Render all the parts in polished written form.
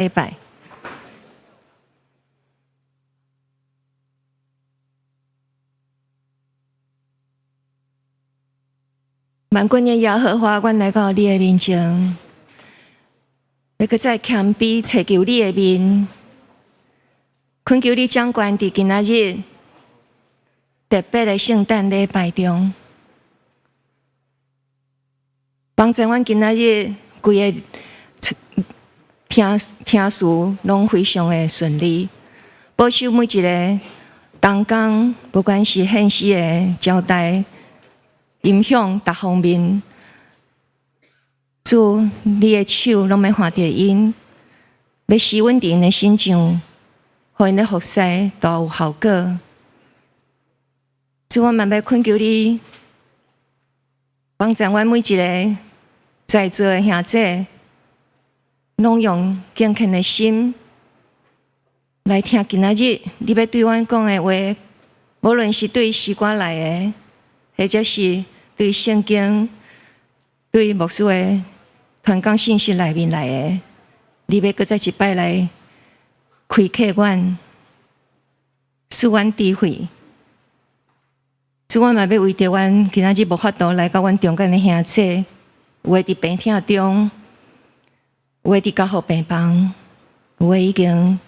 禮拜。萬軍的耶和華，阮來到你的面前，欲閣再謙卑尋求你的面，懇求你掌權佇今仔日特別的聖誕禮拜中，幫助阮今仔日規个聽聽詞攏非常的順利，保守每一个同工，不管是現時的招待、音響逐方面，主你的手攏欲看著𪜶，欲施阮佇𪜶的身上，予𪜶的服侍大有效果。主，我嘛欲懇求你，幫助阮每一个在座的兄弟，攏用敬虔的心來聽今仔日你欲對阮講的話，無論是對詩歌來的，或者是對聖經、對牧師的傳講信息內面來的，你欲閣再一擺來開啟阮，賜阮智慧。主，我嘛欲為著阮今仔日無法度來到阮中間的兄弟，有的佇病痛中，有的佇加護病房，有的已經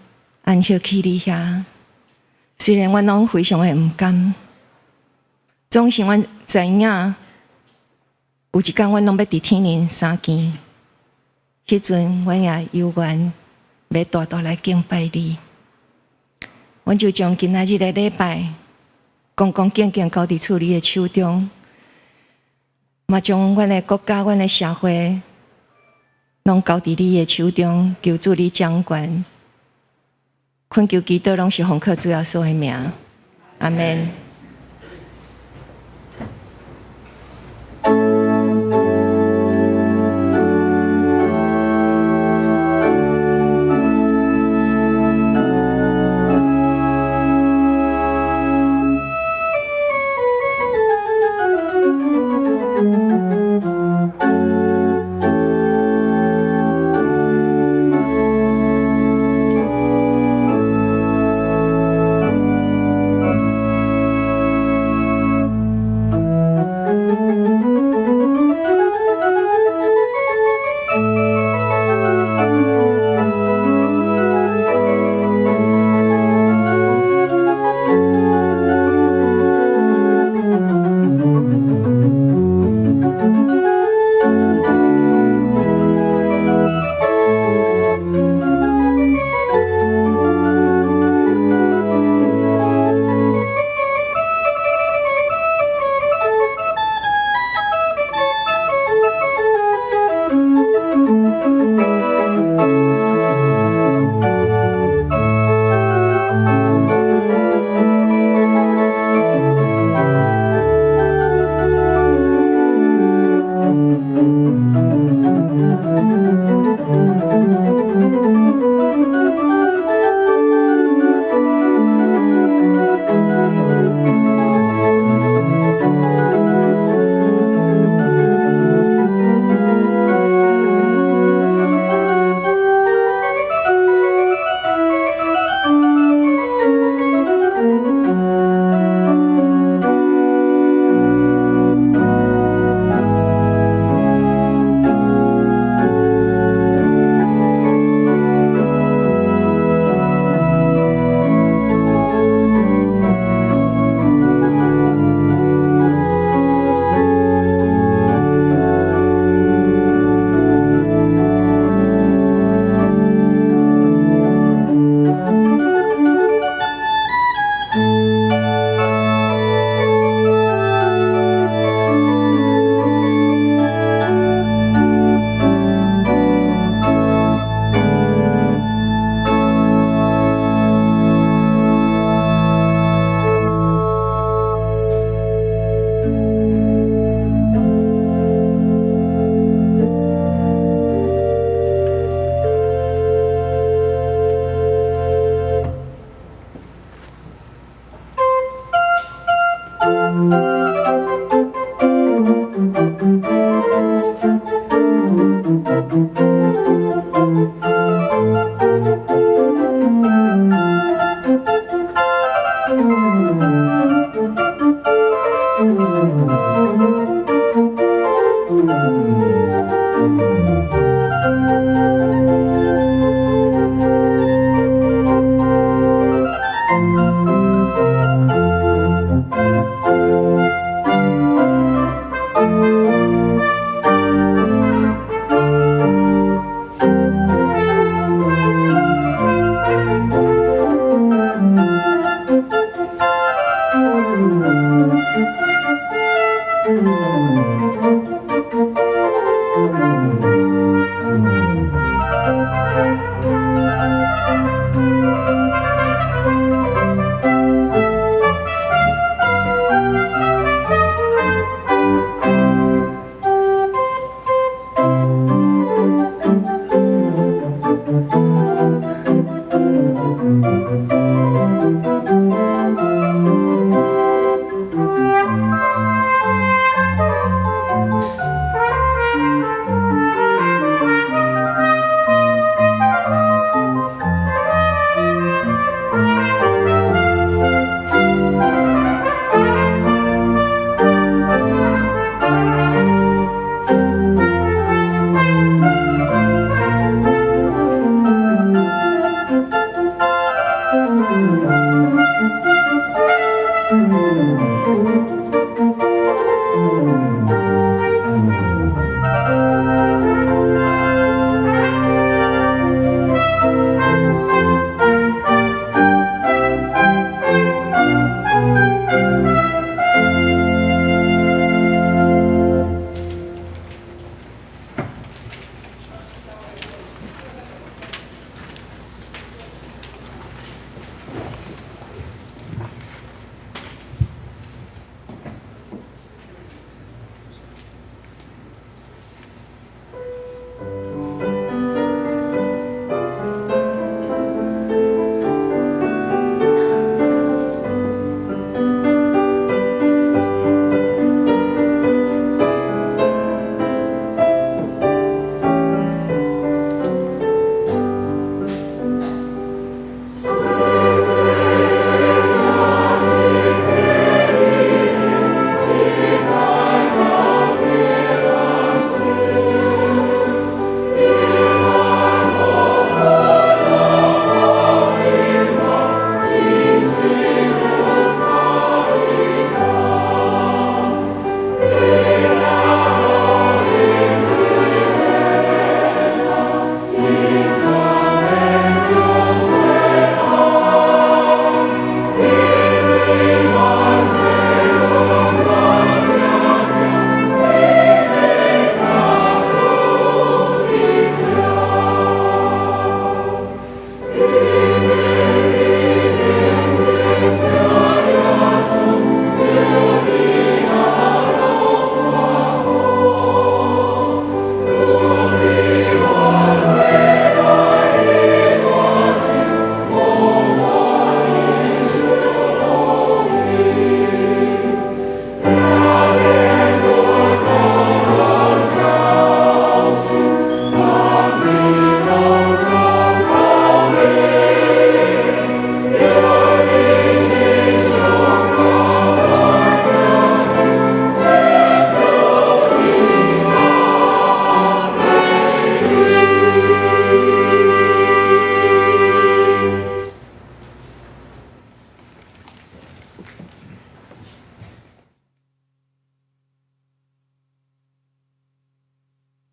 安息去你遐。雖然阮攏非常的毋甘，總是阮知影，有一工阮攏欲佇天靈相見。彼陣阮也有緣欲大大來敬拜你。阮就將今仔日的禮拜恭恭敬敬交佇主你的手中，嘛將阮的國家、阮的社會，攏交佇你的手中，求主你掌權。懇求祈禱攏是奉靠主耶穌的名，阿們。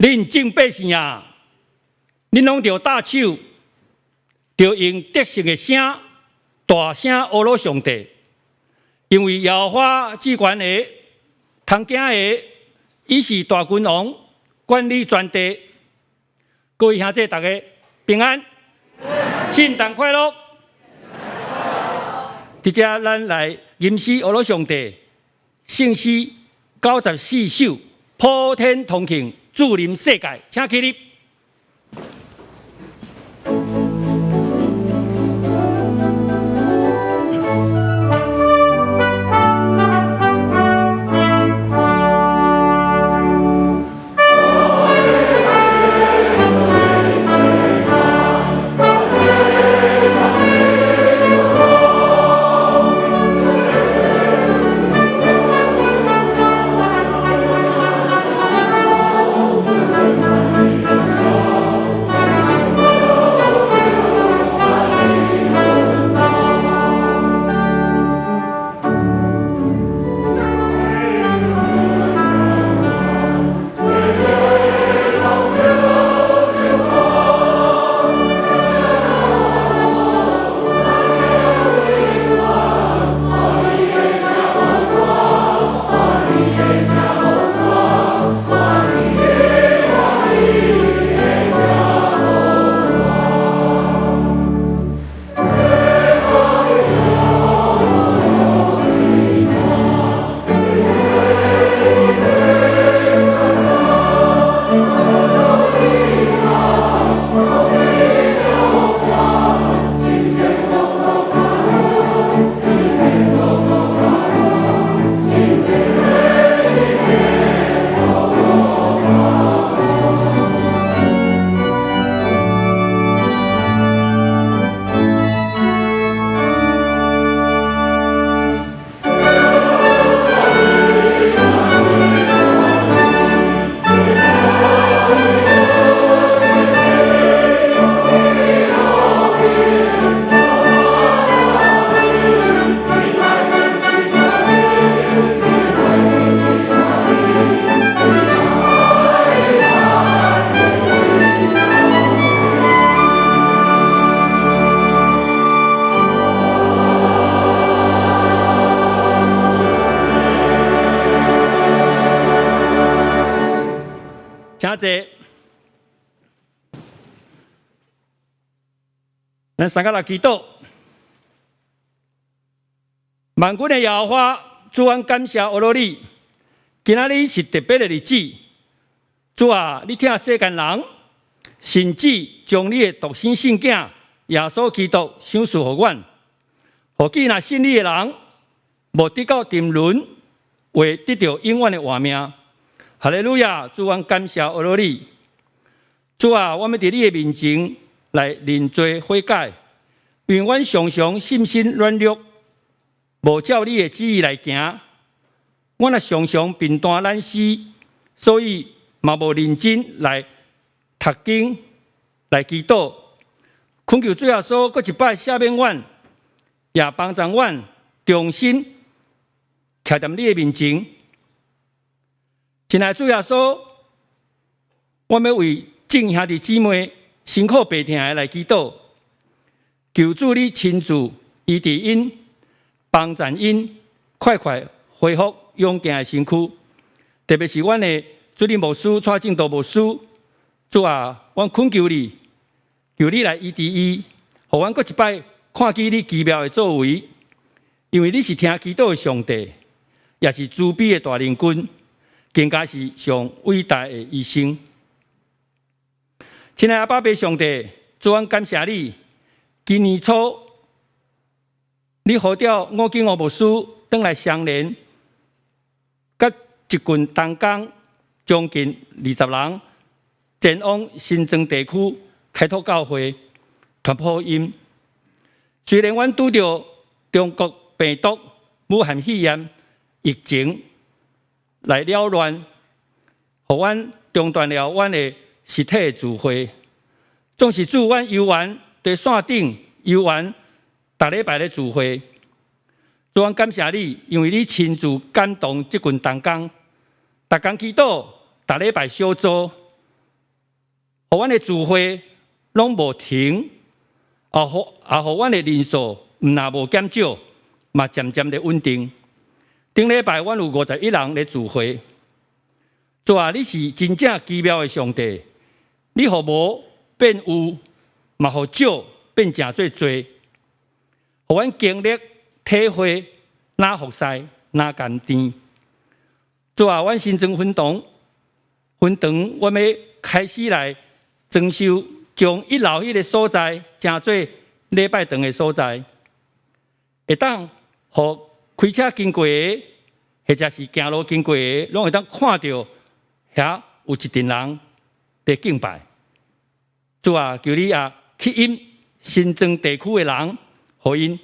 恁眾百姓啊，恁攏著拍手，著用得勝的聲，大聲呵咾上帝，因為耶和華至懸的、通驚的，伊是大君王，管理全地。各位兄弟，大家平安，聖誕快樂！佇遮咱來吟詩呵咾上帝，聖詩94首，普天同慶，主臨世界，請起立。請坐。咱三個來祈禱。萬軍的耶和華，主，阮感謝呵咾你。今仔日是特別的日子，主啊，你疼世間人，甚至將你的獨生聖子耶穌基督賞賜予阮，予既若信你的人，無得到沉淪，會得著永遠的活命。哈利路亞！主，阮感謝呵咾你。主啊，我欲佇你的面前來認罪悔改，因為阮常常信心軟弱，無照你的旨意來行。阮也常常貧惰懶思，所以嘛無認真來讀經、來祈禱。懇求主耶穌閣一擺赦免阮，也幫助阮重新徛佇你的面前。親愛的主耶穌，我欲為眾兄弟姊妹辛苦病疼的來祈禱，求主你親自醫治𪜶，幫助𪜶快快恢復勇健的身軀。特別是阮的主任牧師蔡正道牧師，主啊，阮懇求你，求你來醫治伊，予阮閣一擺看見你奇妙的作為，因為你是聽祈禱的上帝，也是慈悲的大靈君。更加是上偉大的醫生。親愛的阿爸父上帝，主，阮感謝你。今年初，你呼召吳景岳牧師轉來雙連，佮一群同工將近20人，前往新莊地區開拓教會、傳福音。雖然阮拄著中國病毒武漢肺炎疫情來擾亂，予阮中斷了阮的實體的聚會。總是主，阮猶原佇線頂，猶原逐禮拜咧聚會。主，阮感謝你，因為你親自感動這群同工，逐工祈禱，逐禮拜小組，予阮的聚會攏無停，也予阮的人數毋但無減少，嘛漸漸的穩定。頂禮拜阮有51人咧聚會。主啊，你是真正奇妙的上帝，你予無變有，嘛予少變誠做濟，予阮經歷體會，哪服侍，哪甘甜。主啊，阮新莊分堂，分堂，阮欲開始來裝修，將一樓彼个所在，成做禮拜堂的所在，會當予開車經過的，或者是行路經過的，攏會當看著遐有一陣人佇敬拜。主啊，求你也吸引新莊地區的人，予𪜶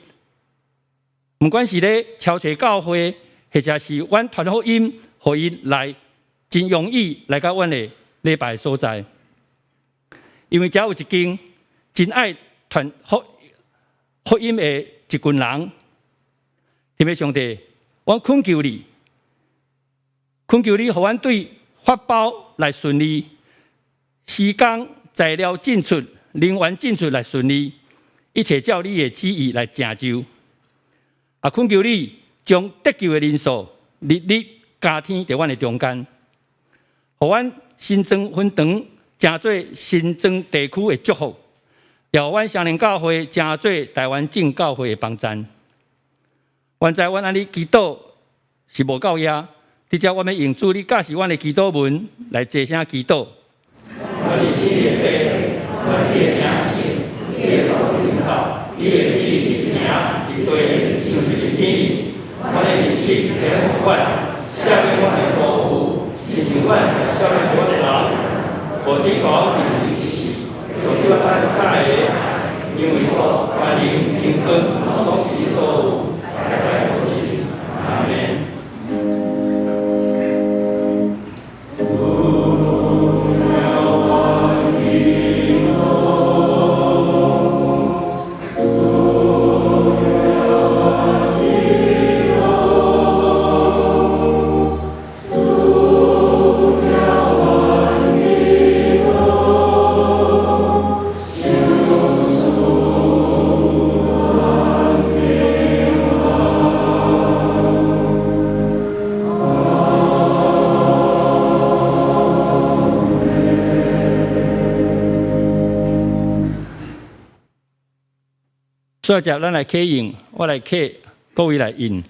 毋管是咧超揣教會，或者是阮傳福音，予𪜶來真容易來到阮的禮拜所在。因為遮有一間真愛傳福音的一群人。天父上帝，我懇求你，懇求你，予阮對發包來順利，施工材料進出，人員進出來順利，一切照你的旨意來成就。啊，懇求你將得救的人數日日加添佇阮的中間，予阮新莊分堂成做新莊地區的祝福，也予阮雙連教會成做台灣正教會的幫贊。原知阮按呢祈禱是無夠額，佇遮阮欲用主你教示阮的祈禱文來齊聲祈禱。願你的國，願你的名聖，你的國臨到，你的旨意成佇地，親像佇天。阮的日食提予阮，赦免阮的辜負，親像阮赦免阮的人，無致予阮入試，救阮脫離歹的，因為國、權能、榮光，攏是你所有。阿們。所以接咱來啟應，我來啟，各位來應。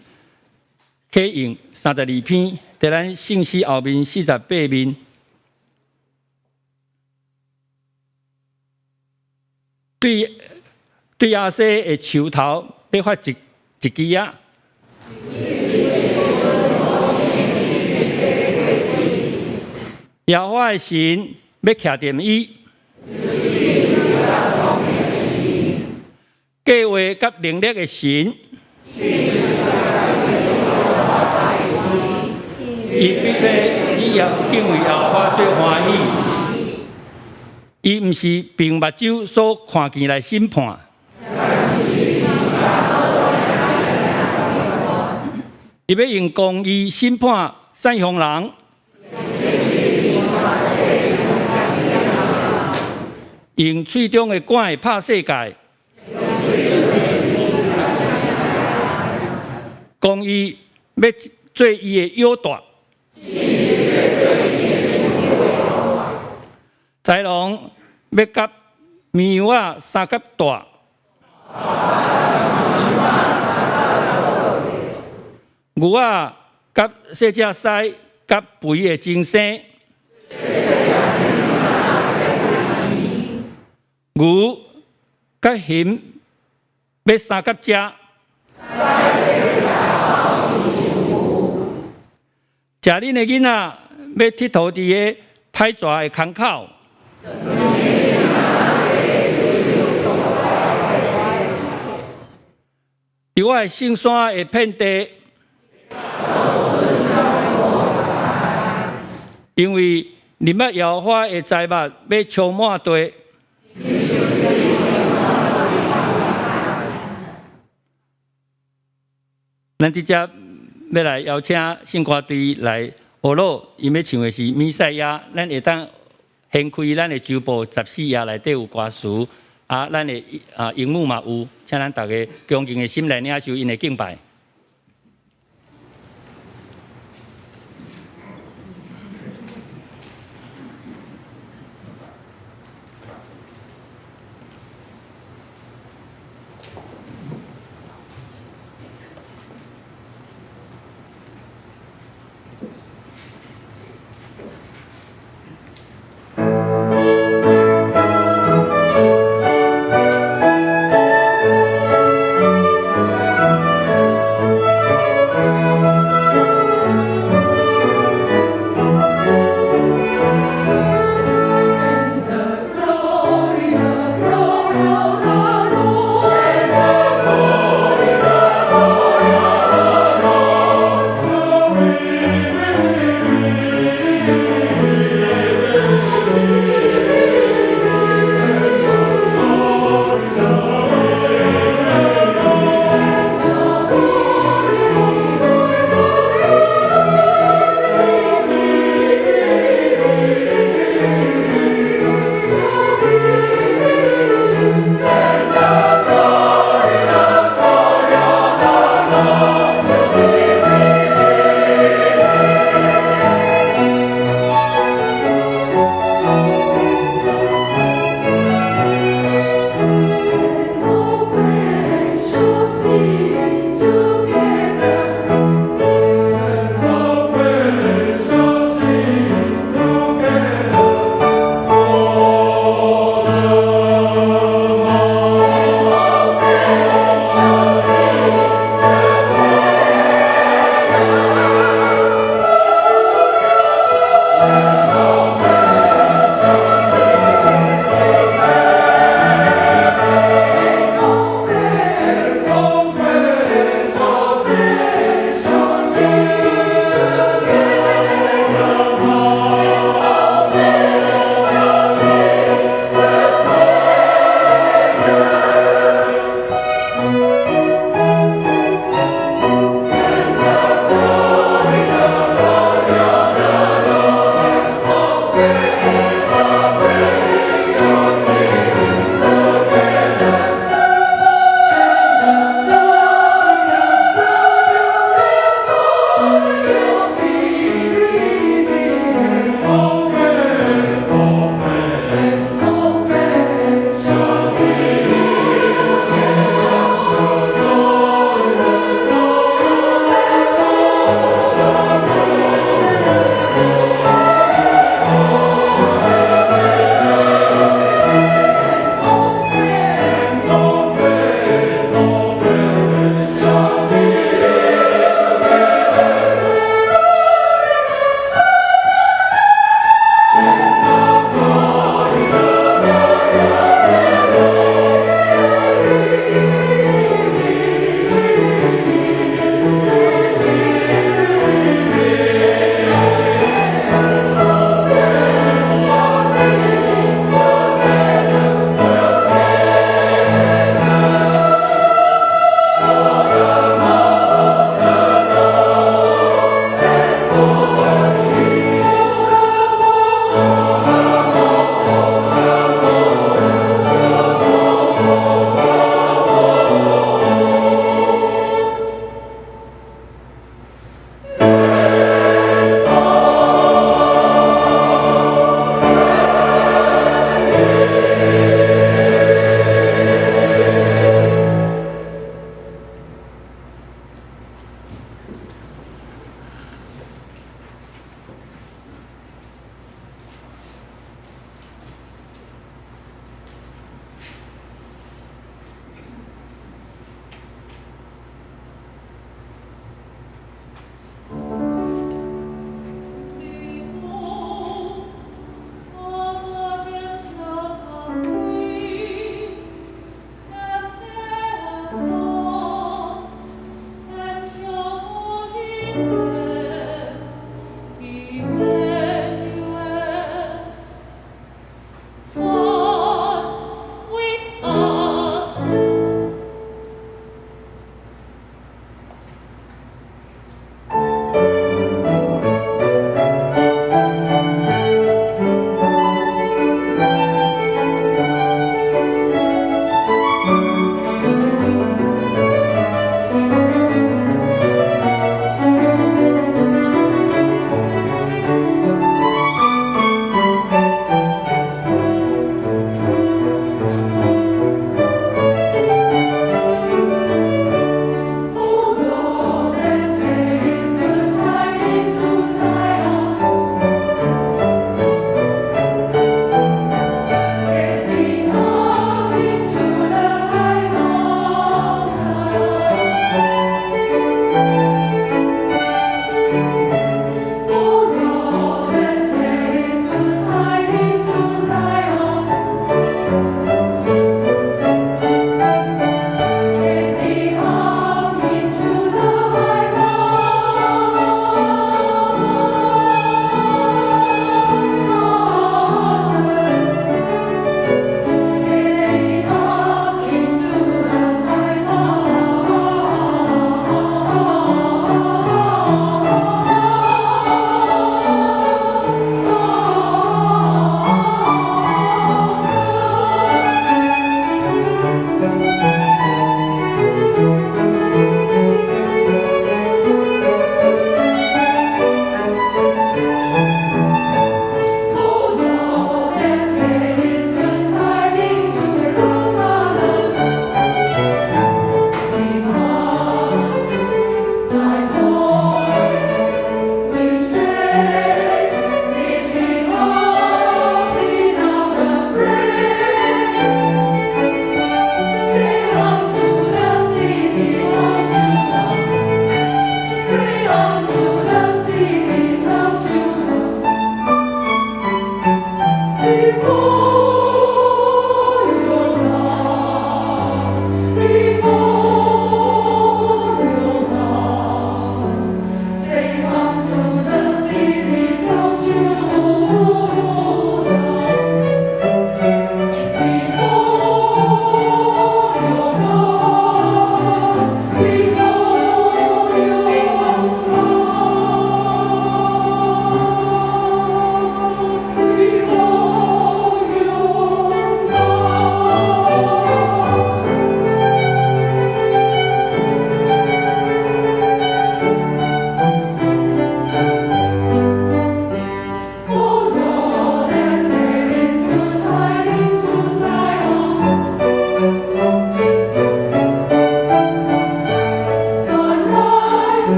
啟應32篇，佇咱聖詩後面48面。對耶西的樹頭欲發一枝仔。耶和華的神欲徛踮伊。計劃佮能力的神，伊必欲以敬畏耶和華做歡喜。伊毋是憑目睭所看見來審判，伊欲用公義審判散鄉人，用喙中的竿拍世界。公義欲做伊的腰帶，豺狼欲佮綿羊仔相佮蹛，牛仔佮細隻獅佮肥的增生，牛佮熊欲相佮食。食恁的囡仔欲𨑨迌佇个歹蛇的空口，佇我的聖山的遍地，因為認捌耶和華的財物欲充滿地。咱佇遮欲來邀請聖歌隊來學魯，𪜶欲唱的是彌賽亞，咱會當獻。掀開咱的周報14頁內底有歌詞，啊，咱的啊熒幕嘛有，請咱逐家恭敬的心來領受𪜶的敬拜。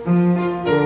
Thank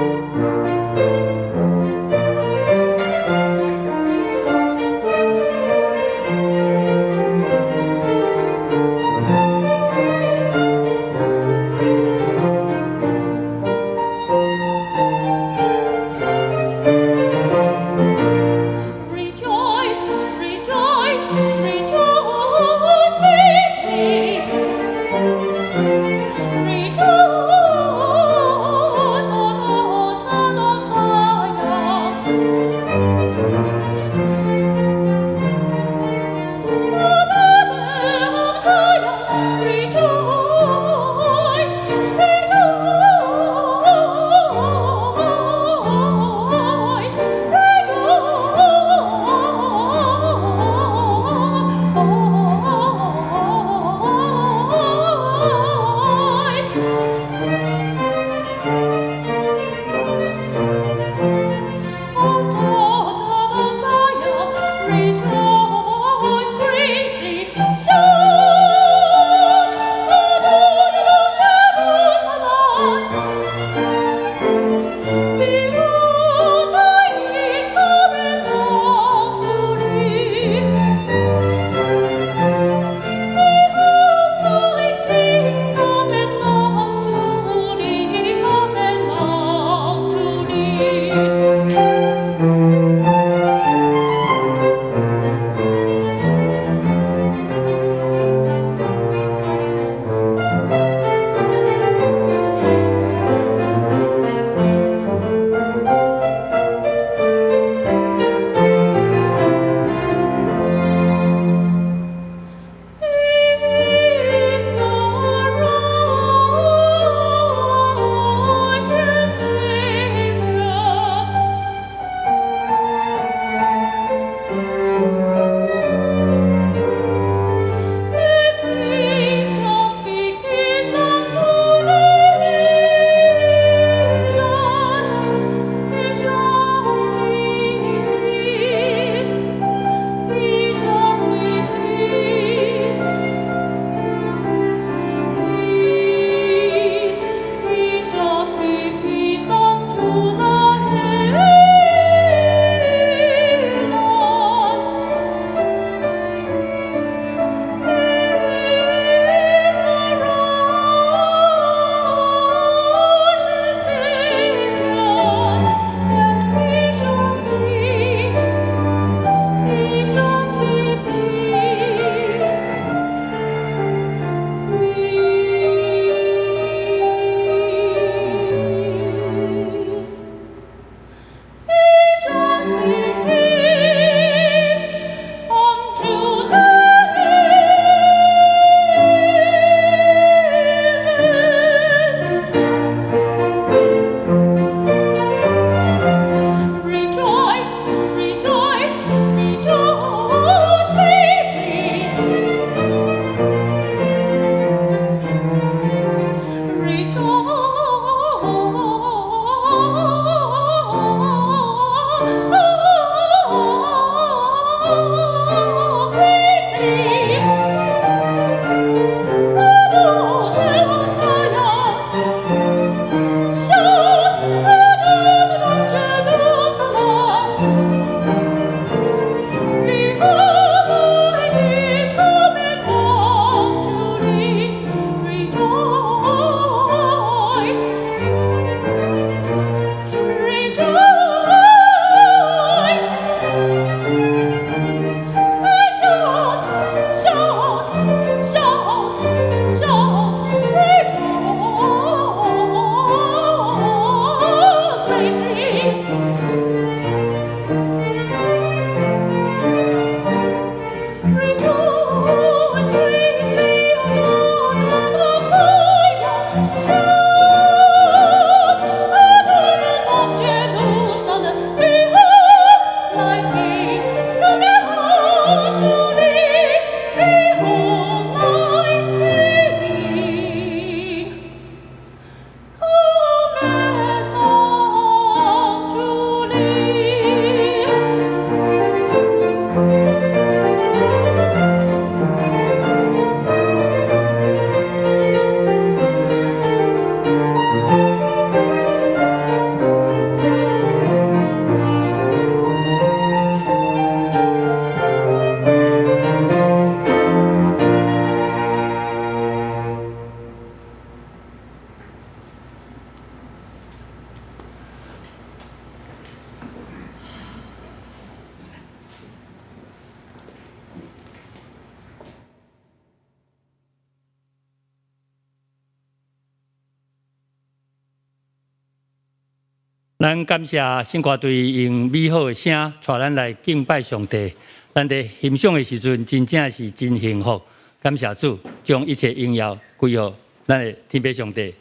咱感謝聖歌隊用美好的聲帶咱來敬拜上帝。咱佇欣賞的時陣，真正是真幸福。感謝主，將一切榮耀歸予咱的天父上帝。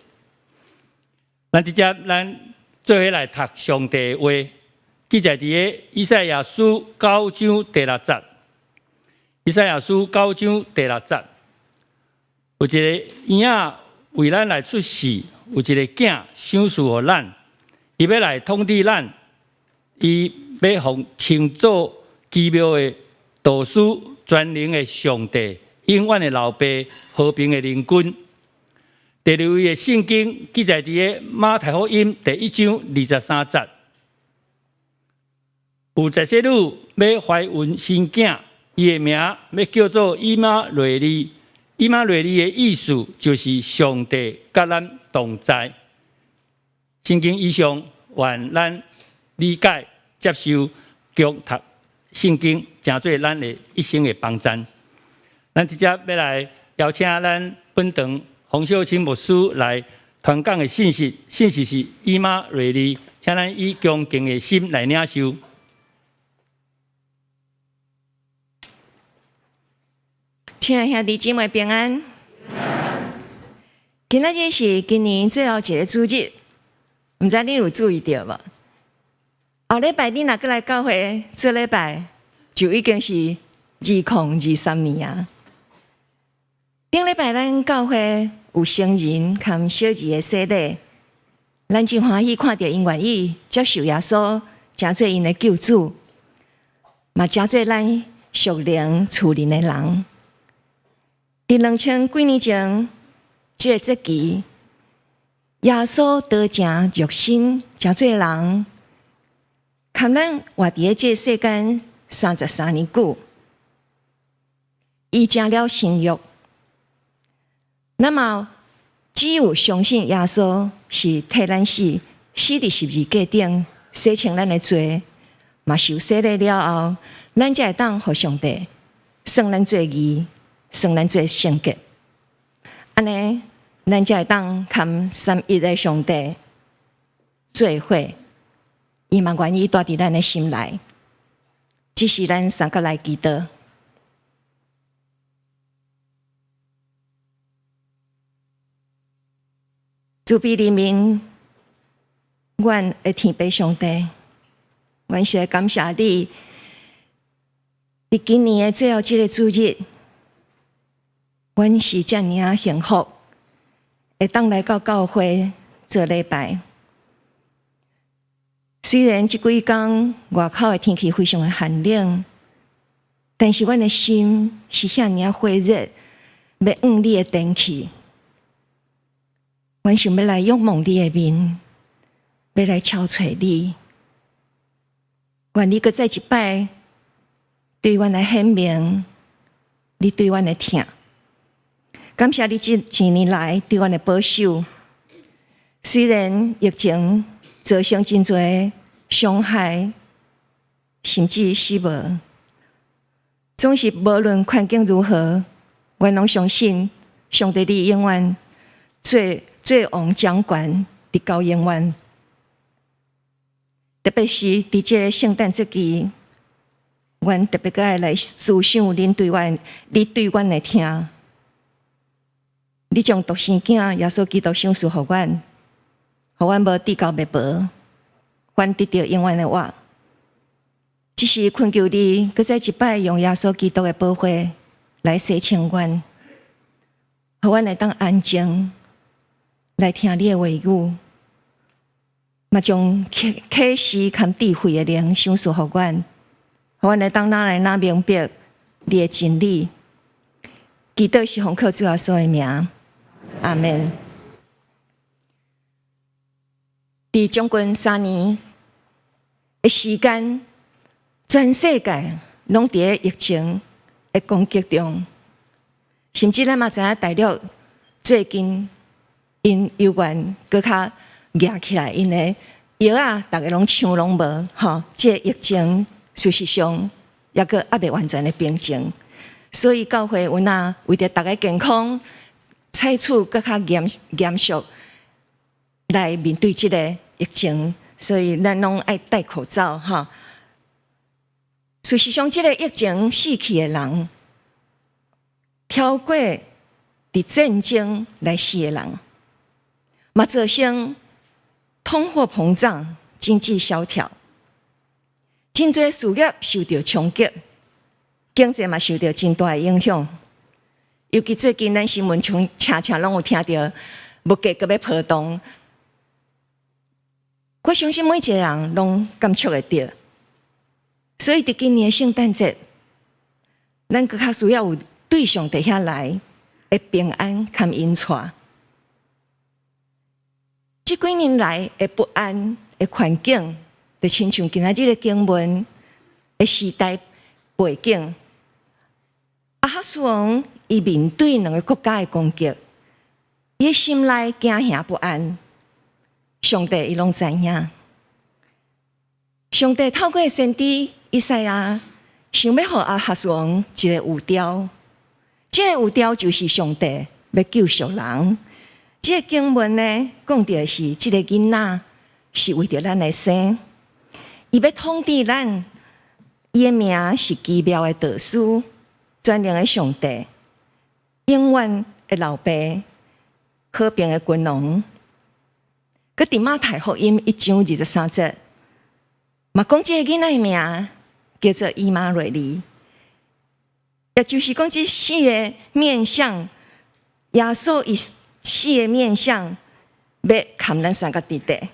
咱直接咱做伙來讀上帝的話，記載佇個以賽亞書九章第六節。以賽亞書九章第六節，有一個嬰仔為咱來出世，有一個囝賞賜予咱，伊欲來統治咱，伊欲予稱做奇妙的導師、全能的上帝、永遠的老爸、和平的靈君。第二位的聖經記載佇個馬太福音第一章二十三節，有在洗女欲懷孕生囝，伊的名欲叫做以馬內利。以馬內利的意思就是上帝佮咱同在。聖經以上，願咱理解、接受、恭讀聖經，成做咱的一生的幫贊。咱直接欲來邀請咱本堂洪秀清牧師來傳講的信息，信息是以馬內利，請咱以恭敬的心來領受。親愛兄弟姊妹平安。今仔日是今年最後一个主日，毋知你有注意著無？後禮拜你若閣來教會做禮拜，就已經是2023年啊。頂禮拜咱教會有成人佮小兒的洗禮，咱真歡喜看著𪜶願意接受耶穌，成做𪜶的救主，嘛成做咱屬靈厝內的人。佇2000幾年前，這个節期，耶穌道成肉身，成做人，共咱活佇這个世間33年久，伊成了新約。那麼，只有相信耶穌是替咱死，死佇十字架頂，洗清咱的罪，嘛受洗禮了後，咱才會當予上帝算咱做義，算咱做聖潔。按呢，咱才會當佮三一的上帝做伙，伊嘛願意蹛佇咱的心內。這時咱三個來祈禱。慈悲憐憫，阮的天父上帝，阮實在感謝你，佇今年的最後這个主日，阮是遮爾仔幸福，會當來到教會做禮拜。雖然這幾工外口的天氣非常的寒冷，但是阮的心是遐爾仔火熱，欲往你的殿去。阮想欲來仰望你的面，欲來敲揣你。願你閣再一擺對阮來顯明，你對阮的疼。感謝你這幾年來對阮的保守。雖然疫情造成真濟傷害，甚至死亡，總是無論環境如何，阮攏相信上帝你永遠做做王掌權，直到永遠。特別是佇這个聖誕節期，阮特別閣愛來思想恁對阮、你對阮的疼。你將獨生囝耶穌基督賞賜予阮，予阮無至到滅亡，反得著永遠的活。這時懇求你，閣再一擺用耶穌基督的寶血來洗清阮，予阮會當安靜來聽你的話語，嘛將啟啟示佮智慧的靈賞賜予阮，予阮會當愈來愈明白你的真理。祈禱是奉靠主耶穌的名，阿們。佇將近3年的時間，全世界攏佇咧疫情的攻擊中，甚至咱嘛知影大陸最近𪜶猶原閣較夯起來，𪜶的藥仔逐个攏搶攏無，吼，這个疫情事實上猶閣猶未完全的平靜，所以教會有若為著逐家健康，採取閣較嚴嚴肅來面對這个疫情，所以咱攏愛戴口罩吼。事實上，這個疫情死去的人，超過佇戰爭來死的人，嘛造成通貨膨脹、經濟蕭條，真濟事業受著衝擊，經濟嘛受著真大的影響。尤其最近咱新聞常常常攏有聽著物價閣欲波動，我相信每一個人攏感觸會著。所以佇今年的聖誕節，咱閣較需要有對上帝遐來的平安佮引帶。這幾年來的不安的環境，就親像今仔日的經文的時代背景。亞哈斯王伊面對兩个國家的攻擊，伊的心內驚嚇不安。上帝伊攏知影，上帝透過先知以賽亞，想欲予亞哈斯王一个預兆，這个預兆就是上帝欲救贖人。這个經文呢，講著的是這个囡仔是為著咱來生，伊欲統治咱，伊的名是奇妙的導師，全能的上帝，永遠的老爸，和平的君王。閣佇馬太福音一章二十三節，嘛講這个囡仔的名叫做以馬內利，也就是講這四个面向，耶穌以四个面向欲共咱相佮佇佇。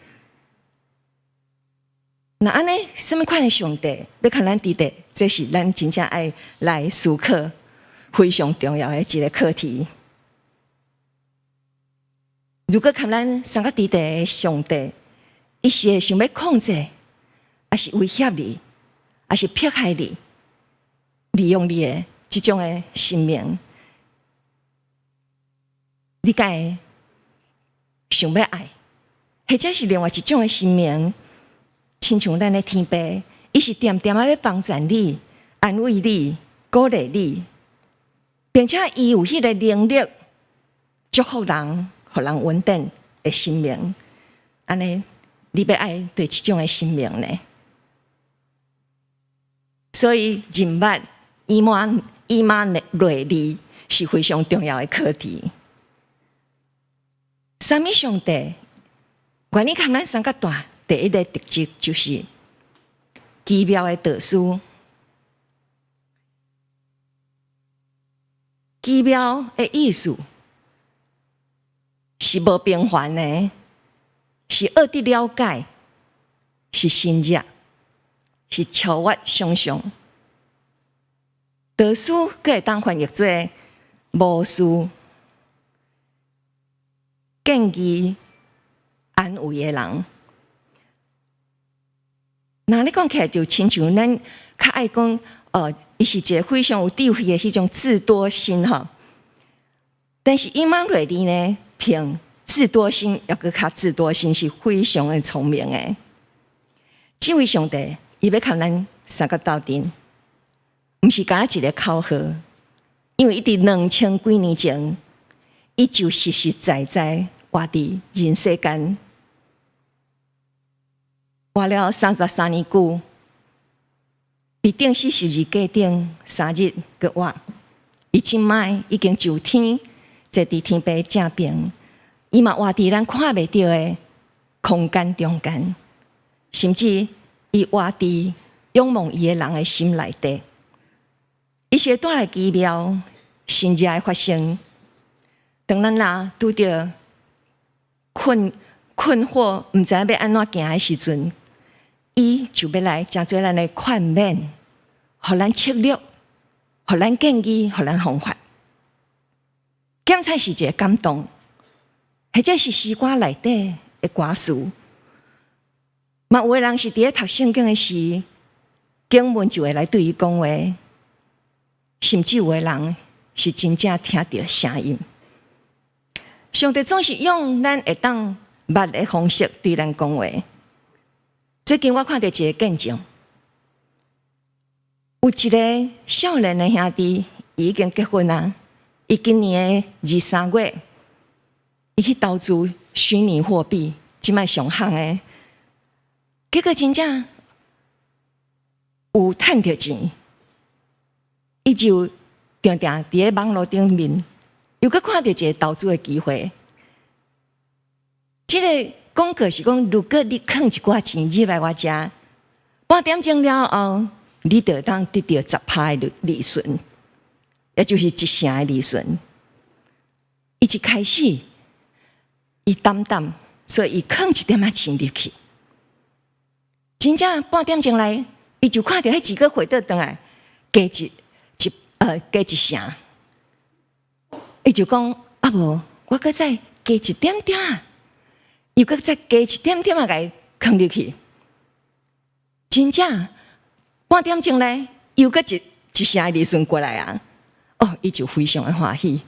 那按呢，啥物款的上帝欲共咱佇佇？這是咱真正愛來思考非常重要的一个課題。如果共咱相佮佇佇的上帝，伊是會想欲控制，抑是威脅你，抑是迫害你，利用你的這種的神明，你敢會想欲愛，或者是另外一種的神明，親像咱的天父，伊是恬恬仔咧幫助你、安慰你、鼓勵你，並且伊有彼个能力祝福人，予人穩定的神明。按呢，你欲愛佗一種的神明呢？所以認捌以馬內利是非常重要的課題。啥物上帝願意共咱相佮蹛？第一个特質就是奇妙的導師。奇妙的意思是無平凡的，是學得了解，是神蹟，是超越想象。導師閣會當翻譯做巫師、建議、安慰的人。若你講起來，就親像咱較愛講，伊是一个非常有智慧的彼種智多星吼。但是以馬內利呢，憑智多星，猶閣較智多星是非常的聰明的。這位上帝，伊欲共咱相佮鬥陣，毋是干焦一个口號，因為伊佇兩千幾年前，伊就實實在在活佇人世間，活了33年久，被釘死十字架頂3日閣活，伊這擺已經上天，坐佇天父正爿，伊嘛活佇咱看袂著的空間中間，甚至伊活佇仰望伊的人的心內底。伊是會帶來奇妙神蹟的發生。當咱若拄著困惑，毋知影欲按怎行的時陣，伊就欲來成做咱的勸勉，予咱策略，予咱建議，予咱方法。檢採是一个感動，或者是詩歌內底的歌詞。嘛有的人是佇咧讀聖經的時，經文就會來對伊講話，甚至有的人是真正聽著聲音。上帝總是用咱會當捌的方式對咱講話。最近我看著一个見證，有一个少年的兄弟，伊已經結婚啊。伊今年的二三月，伊去投資虛擬貨幣，這擺上夯的。結果真正有趁著錢，伊就定定佇咧網路頂面，又閣看著一个投資的機會。這个廣告是講，如果你囥一寡錢入來我遮，半點鐘了後，你就會當得著10%的利潤，也就是一成的利潤。伊一開始，伊膽膽，所以伊囥一點仔錢入去。真正半點鐘來，伊就看著彼錢閣回倒轉來，加一成。伊就講啊無，我閣再加一點點仔，又閣再加一點點仔，共伊囥入去。真正半點鐘咧，又閣一成的利潤過來啊！哦，伊就非常的歡喜，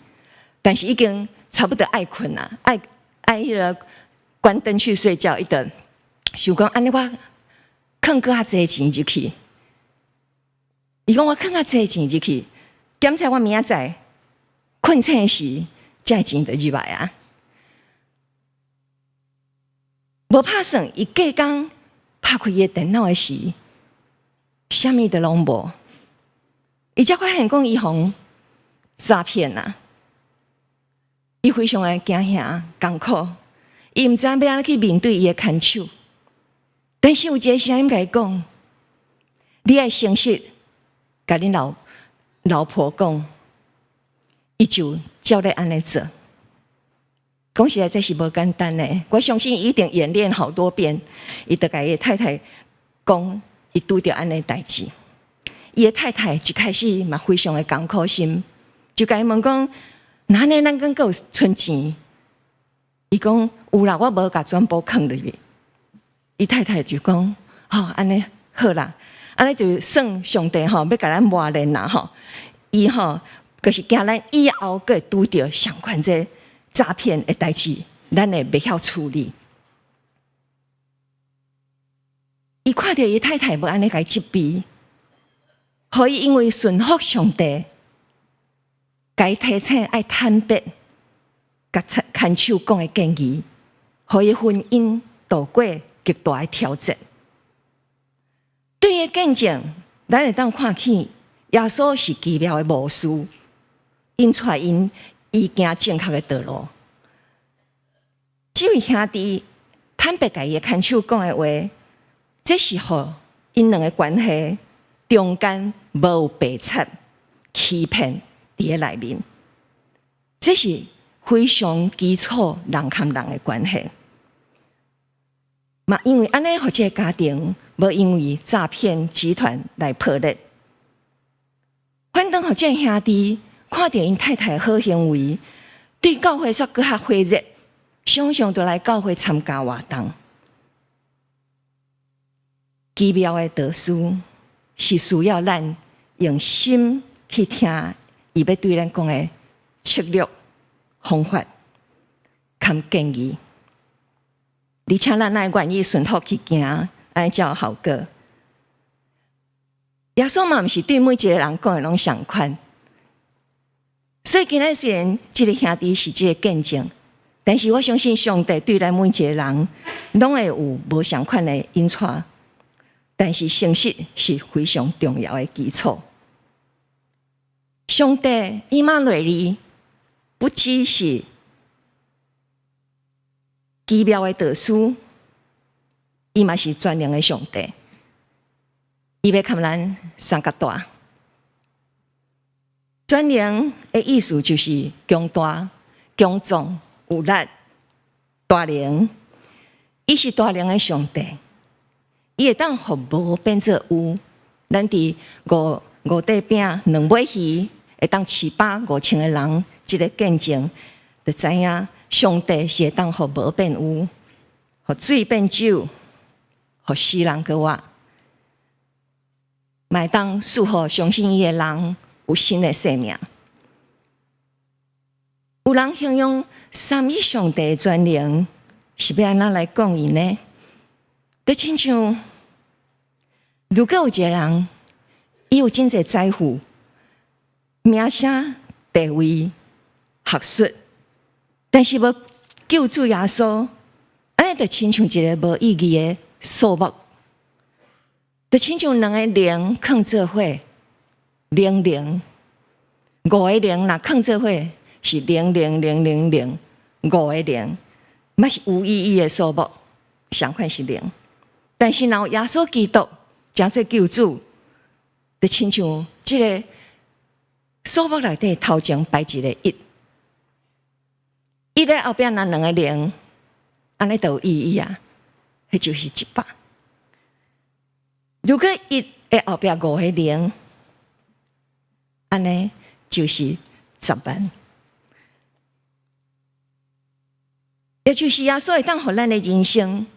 但是已經差不多愛睏啦，愛彼个關燈去睡覺，伊就想講按呢我囥閣較濟錢入去。伊講我囥較濟錢入去，檢查我明仔載睏醒時，這錢就入來啊！無拍算，伊隔工拍開伊的電腦的時，啥物都攏無。伊才發現講伊予人詐騙啊！伊非常的驚嚇、艱苦，伊毋知影欲按怎去面對伊的牽手。但是有一个聲音共伊講：你愛誠實，共恁老婆講，伊就照咧按呢做。講實在，這是無簡單的。我相信伊一定演練好多遍，伊就共伊的太太講，伊拄著按呢代誌。伊的太太一開始嘛非常的艱苦心，就共伊問講：那按呢咱閣閣有賰錢？伊講有啦，我無共全部囥入去。伊太太就講：吼，按呢好啦，按呢就算上帝吼欲共咱磨練啦吼。伊吼就是驚咱以後閣會拄著相款這詐騙的代誌，咱會袂曉處理。伊看著伊太太無按呢共伊責備，予伊因為順服上帝，共伊提醒愛坦白，共牽手講的建議，予伊婚姻度過極大的挑戰。對伊見證，咱會當看見耶穌是奇妙的牧師，引帶𪜶伊行正確的道路。這位兄弟坦白共伊的牽手講的話，這是予𪜶兩个關係中間無有白賊欺騙佇咧內面，這是非常基礎人和人的關係。嘛，因為按呢，予這个家庭無因為詐騙集團來破裂。反倒予這个兄弟看著𪜶太太好行為，對教會煞閣較火熱，常常都來教會參加活動。奇妙的導師是需要咱用心去聽伊欲對咱講的策略、方法、佮建議，而且咱愛願意順服去行，按呢才有效果。耶穌嘛，毋是對每一个人講的攏相款，所以今仔雖然這个兄弟是這个見證，但是我相信上帝對咱每一个人攏會有無相款的引帶。但是誠實是非常重要的基礎。上帝以馬內利不只是奇妙的導師，伊嘛是全能的上帝。伊欲共咱相佮蹛。全能的意思就是強大、強壯、有力、大能。伊是大能的上帝。伊會當予無變做有，咱佇五塊餅兩尾魚，會當飼飽5000個人，這个見證就知影上帝是會當予無變有，予水變酒，予死人閣活，嘛會當賜予相信伊的人有新的生命。有人形容三一上帝的全能，是欲按怎來講伊呢？就親像，如果有一个人，伊有真濟財富、名聲、地位、學術，但是無救主耶穌，按呢就親像一个無意義的數目。就親像兩個零囥做伙，零零五個零若囥做伙是零零零零零五個零，嘛是無意義的數目，相款是零。但是若有耶穌基督成做救主，就親像這个數目內底頭前擺一個一，一的後壁若兩個零，按呢就有意義啊，彼就是100。如果一的後壁五個零，按呢就是10萬。也就是耶穌會當予咱的人生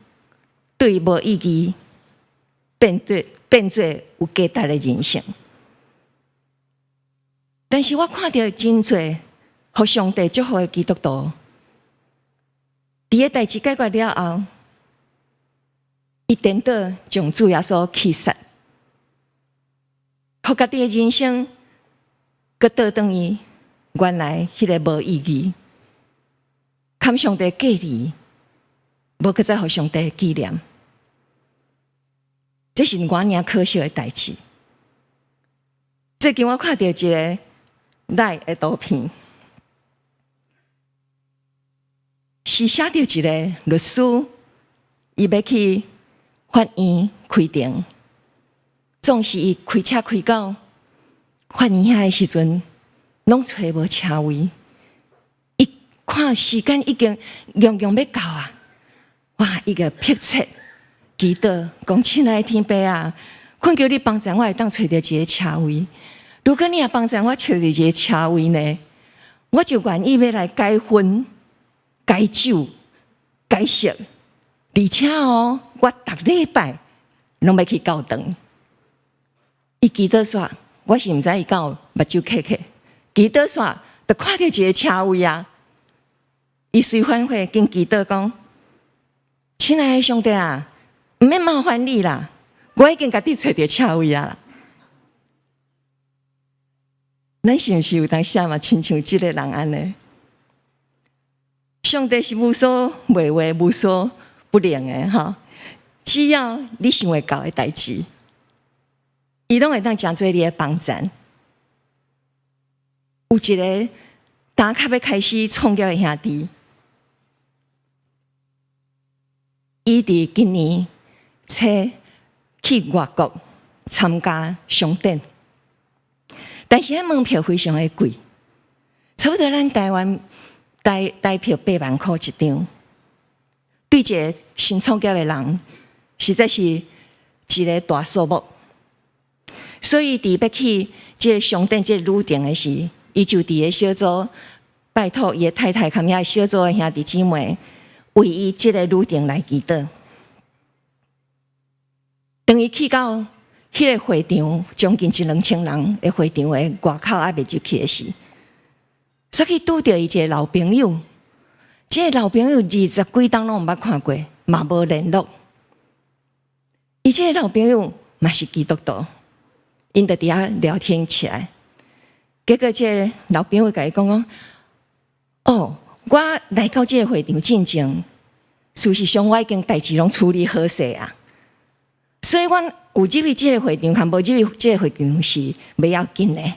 對無意義變做有價值的人生。但是我看著真濟予上帝祝福的基督徒，佇个代誌解決了後，伊顛倒將主耶穌棄殺，予家己的人生閣倒轉去原來彼个無意義，堪上帝隔離，無閣再予上帝紀念，這是偌爾可惜的代誌。最近我看著一个 LINE 的圖片，是寫著一个律師，伊欲去法院開庭，總是伊開車開到法院遐的時陣，攏揣無車位。伊看時間已經強強欲到啊！哇！伊個迫切祈禱，講親愛的天父啊，懇求你幫助我會當揣著一个車位。如果你若幫助我揣著一个車位呢，我就願意欲來改婚、改酒、改色，而且哦，我逐禮拜攏欲去教堂。伊祈禱煞，我是毋知伊敢有目睭瞌瞌。祈禱煞，就看著一个車位啊！伊隨反悔，緊祈禱講：親愛的上帝啊，毋免麻煩你啦，我已經家己揣著車位啊。咱是毋是有當時嘛，親像這个人按呢？上帝是無所袂為、無所不能的吼，只要你想會到的代誌，伊攏會當成做你的幫贊。有一个打卡欲開始創業的兄弟，伊佇今年初去外國參加商展，但是彼門票非常的貴，差不多咱台灣台票8萬箍一張，對一个新創業的人，實在是一个大數目。所以佇欲去這个商展這个旅程的時，伊就佇个小組拜託伊的太太，佮遐小組的兄弟姊妹，為伊這个旅程來祈禱。當伊去到彼个會場，將近一兩千人的會場的外口猶未入去的時，煞去拄著伊一个老朋友。這个老朋友二十幾冬攏毋捌看過，嘛無聯絡。伊這个老朋友嘛是基督徒，𪜶就佇遐聊天起來。結果這个老朋友共伊講講：哦，我來到這个會場進前，事實上我已經代誌攏處理好勢啊。所以阮有入去這个會場，佮無入去這个會場是袂要緊的。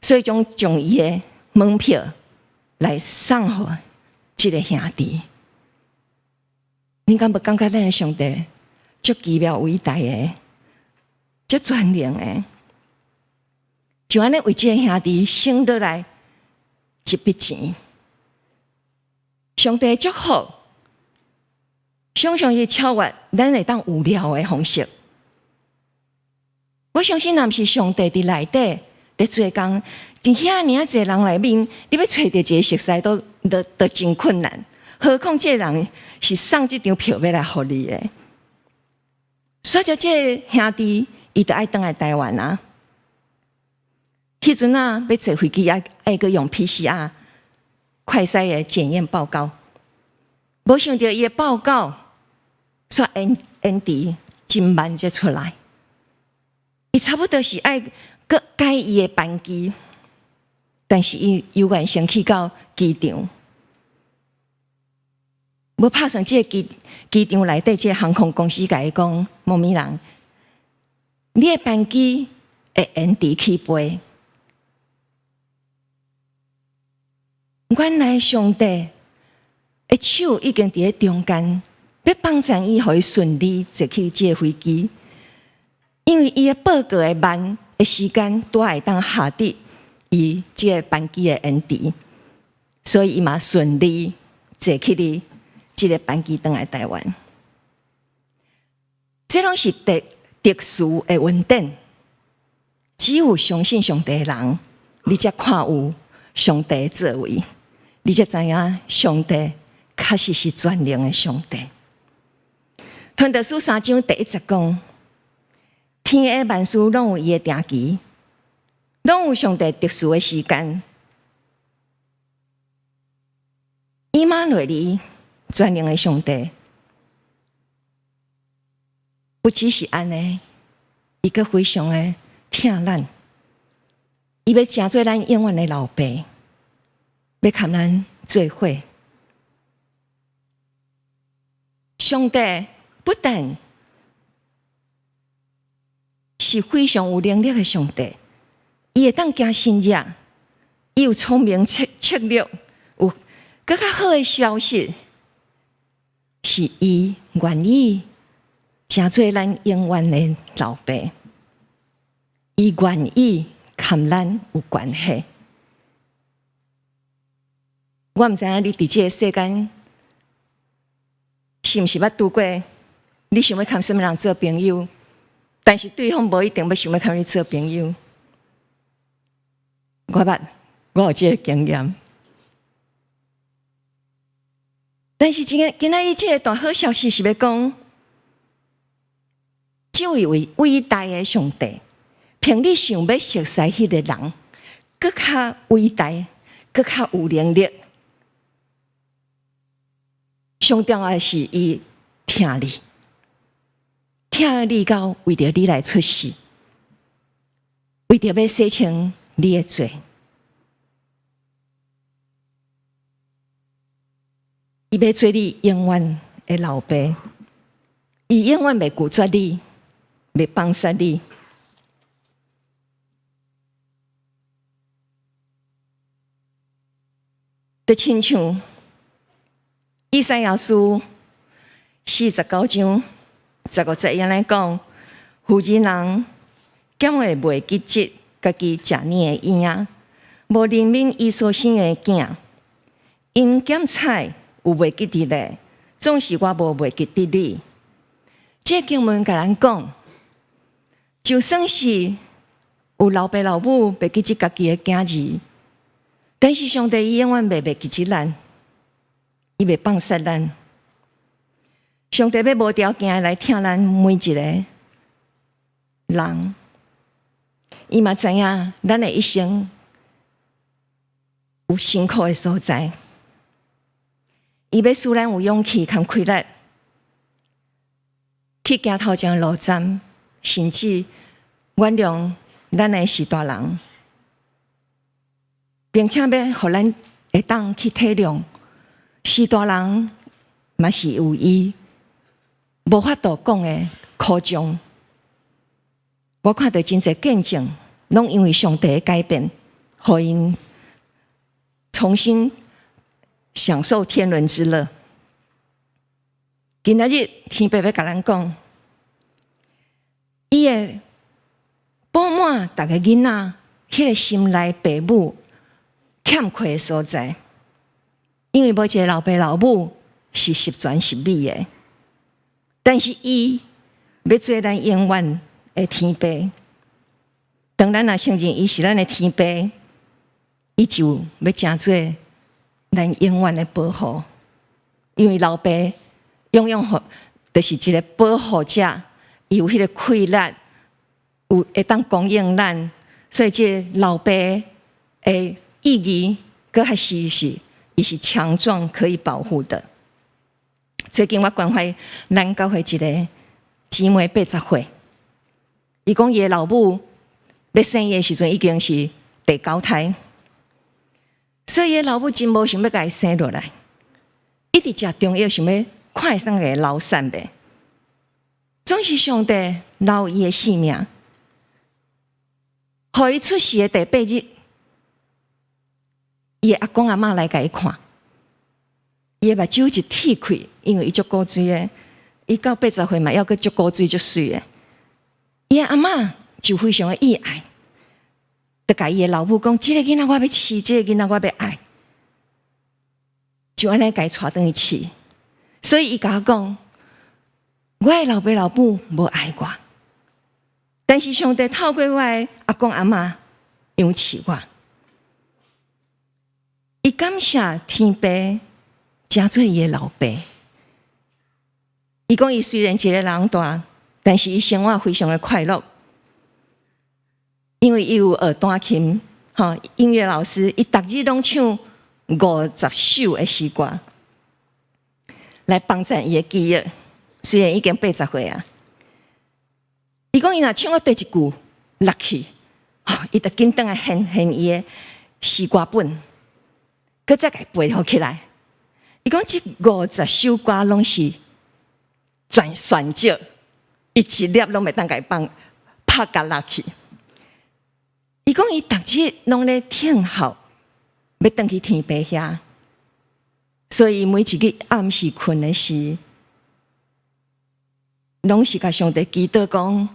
所以將將伊的門票來送予這个兄弟。你敢無感覺咱的上帝足奇妙偉大的，足全能的？就按呢為這个兄弟省落來一筆錢。上帝祝福，常常會超越咱會當預料的方式。我相信，若毋是上帝佇內底咧做工，佇遐爾仔濟人內面，你欲揣著一个熟似都真困難。何況這个人是送這張票欲來予你的。所以這个兄弟，伊就愛轉來台灣啊。彼陣啊，欲坐飛機愛愛閣用 PCR 快篩的檢驗報告，無想著伊的報告煞延遲真慢才出來。伊差不多是愛閣改伊的班機，但是伊猶原先去到機場，無拍算這个機場內底這个航空公司共伊講，某某人，你的班機會延遲起飛。原來上帝的手已經佇咧中間，欲幫助伊，予伊順利坐起這个飛機。因為伊的報告的慢的時間，拄會當下佇伊這个班機的延遲，所以伊嘛順利坐起哩這个班機轉來台灣。這攏是特特殊的恩典，只有相信上帝的人，你才看有上帝的作為，你才知影上帝確實是全能的上帝。傳道書三章第一節講：天下萬事攏有伊的定期，攏有上帝特殊的時間。以馬內利全能的上帝，不只是按呢，伊閣非常的疼咱，伊欲成做咱永遠的老爸，欲共咱做伙。上帝不但是非常有能力的上帝，伊會當行神蹟，伊有聰明策策略，有閣較好的消息，是伊願意成做咱永遠的老爸，伊願意佮咱有關係。我毋知影你佇這个世間是毋是捌拄過，你想欲佮啥物人做朋友，但是對方無一定欲想欲佮你做朋友。我捌，我有這个經驗。但是今日今仔日這个大好消息是欲講，這位偉偉大的上帝，憑你想欲熟似彼个人，閣較偉大，閣較有能力。上重要的是，伊疼你，疼你到為著你來出世，為著欲洗清你的罪，伊欲做你永遠的老爸，伊永遠袂拒絕你，袂放捨你。就親像以賽亞書49章15節按呢講：婦人人敢會袂記得家己食奶的嬰，無憐憫伊所生的囝，𪜶減菜有袂記得的，總是我無袂記得你。這經文共咱講，就算是有老爸老母袂記得家己的囝兒，但是上帝伊永遠袂袂記得咱，伊袂放捨咱。上帝欲無條件來疼咱每一個人，伊嘛知影咱的一生有辛苦的所在，伊欲使咱有勇氣佮氣力去行頭前的路站，甚至原諒咱的序大人，並且欲予咱會當去體諒序大人，嘛是有伊無法度講的苦衷。我看著真濟見證，攏因為上帝的改變，予𪜶重新享受天倫之樂。今仔日天父欲共咱講，伊會補滿逐个囡仔彼个心內爸母欠缺的所在，因為無一个老爸老母是十全十美的，但是伊欲做咱永遠的天父。當咱若承認伊是咱的天父，伊就欲成做咱永遠的保護，因為老爸永遠予就是一个保護者，伊有彼个氣力，有會當供應咱，所以這個老爸的意義，閣較是是，伊是強壯可以保護的。最近我關懷咱教會一个姊妹80歲，伊講伊的老母欲生伊的時陣已經是第九胎，所以伊的老母真無想欲共伊生落來，一直食中藥想欲看會使共伊流產袂，總是上帝留伊的性命，予伊出世的第八日，伊的阿公阿嬤來共伊看，伊的目睭一鐵開，因為伊足古錐的，伊到80歲嘛，猶閣足古錐足媠的。伊的阿嬤就非常的意愛，就共伊的老母講：這個囡仔我欲飼，這個囡仔我欲愛，就按呢共伊帶轉去飼。所以伊共我講，我的老爸老母無愛我，但是上帝透過我的阿公阿嬤養飼我。伊感謝天父，成做伊的老爸。伊講伊雖然一個人蹛，但是伊生活非常的快樂，因為伊有學彈琴，吼，音樂老師，伊逐日攏唱50首的詩歌，來幫贊伊的記憶。雖然已經80歲啊，伊講伊若唱到第一句落去，吼，伊就緊轉來掀掀伊的詩歌本，閣再共伊背予起來。伊講這50首歌攏是全旋律，伊一粒攏袂當共伊放拍甲落去。伊講伊逐日攏咧聽候，欲轉去天父遐，所以每一日暗時睏的時，攏是共上帝祈禱講：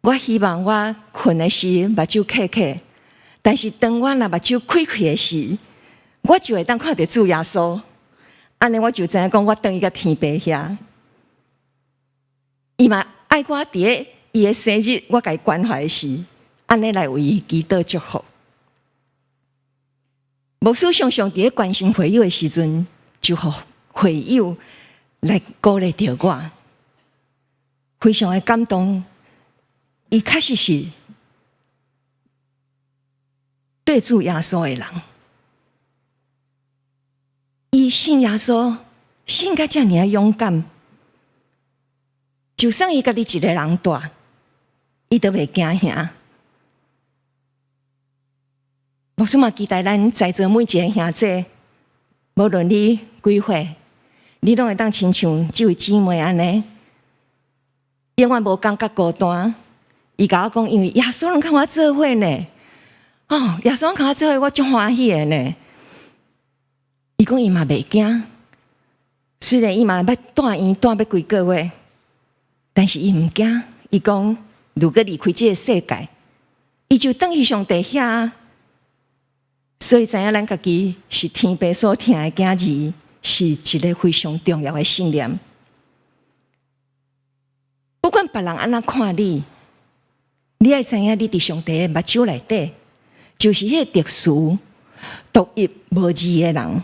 我希望我睏的時目睭瞌瞌，但是當我若目睭開開的時，我就會當看著主耶穌。按呢我就知影講，我轉去共天父遐。伊嘛愛我佇咧伊的生日，我共伊關懷的時，按呢來為伊祈禱祝福。牧師常常佇咧關心會友的時陣，就予會友來鼓勵著我，非常的感動。伊確實是對主耶穌的人，伊信耶穌，信甲遮爾仔勇敢，就算伊家己一個人蹛，伊都袂驚嚇。牧師嘛期待咱在座每一个兄弟，無論你幾歲，你攏會當親像這位姊妹按呢，永遠無感覺孤單。伊共我講，因為耶穌攏佮我做伙呢。哦，耶穌佮我做伙，我足歡喜的呢。伊講伊嘛袂驚，雖然伊嘛欲蹛院蹛欲幾個月，但是伊毋驚。伊講，如果離開這個世界，伊就轉去上帝遐。所以知影咱家己是天父所疼的囝兒，是一個非常重要的信念。不管別人按怎看你，你愛知影你佇上帝的目睭內底，就是彼個特殊、獨一無二的人。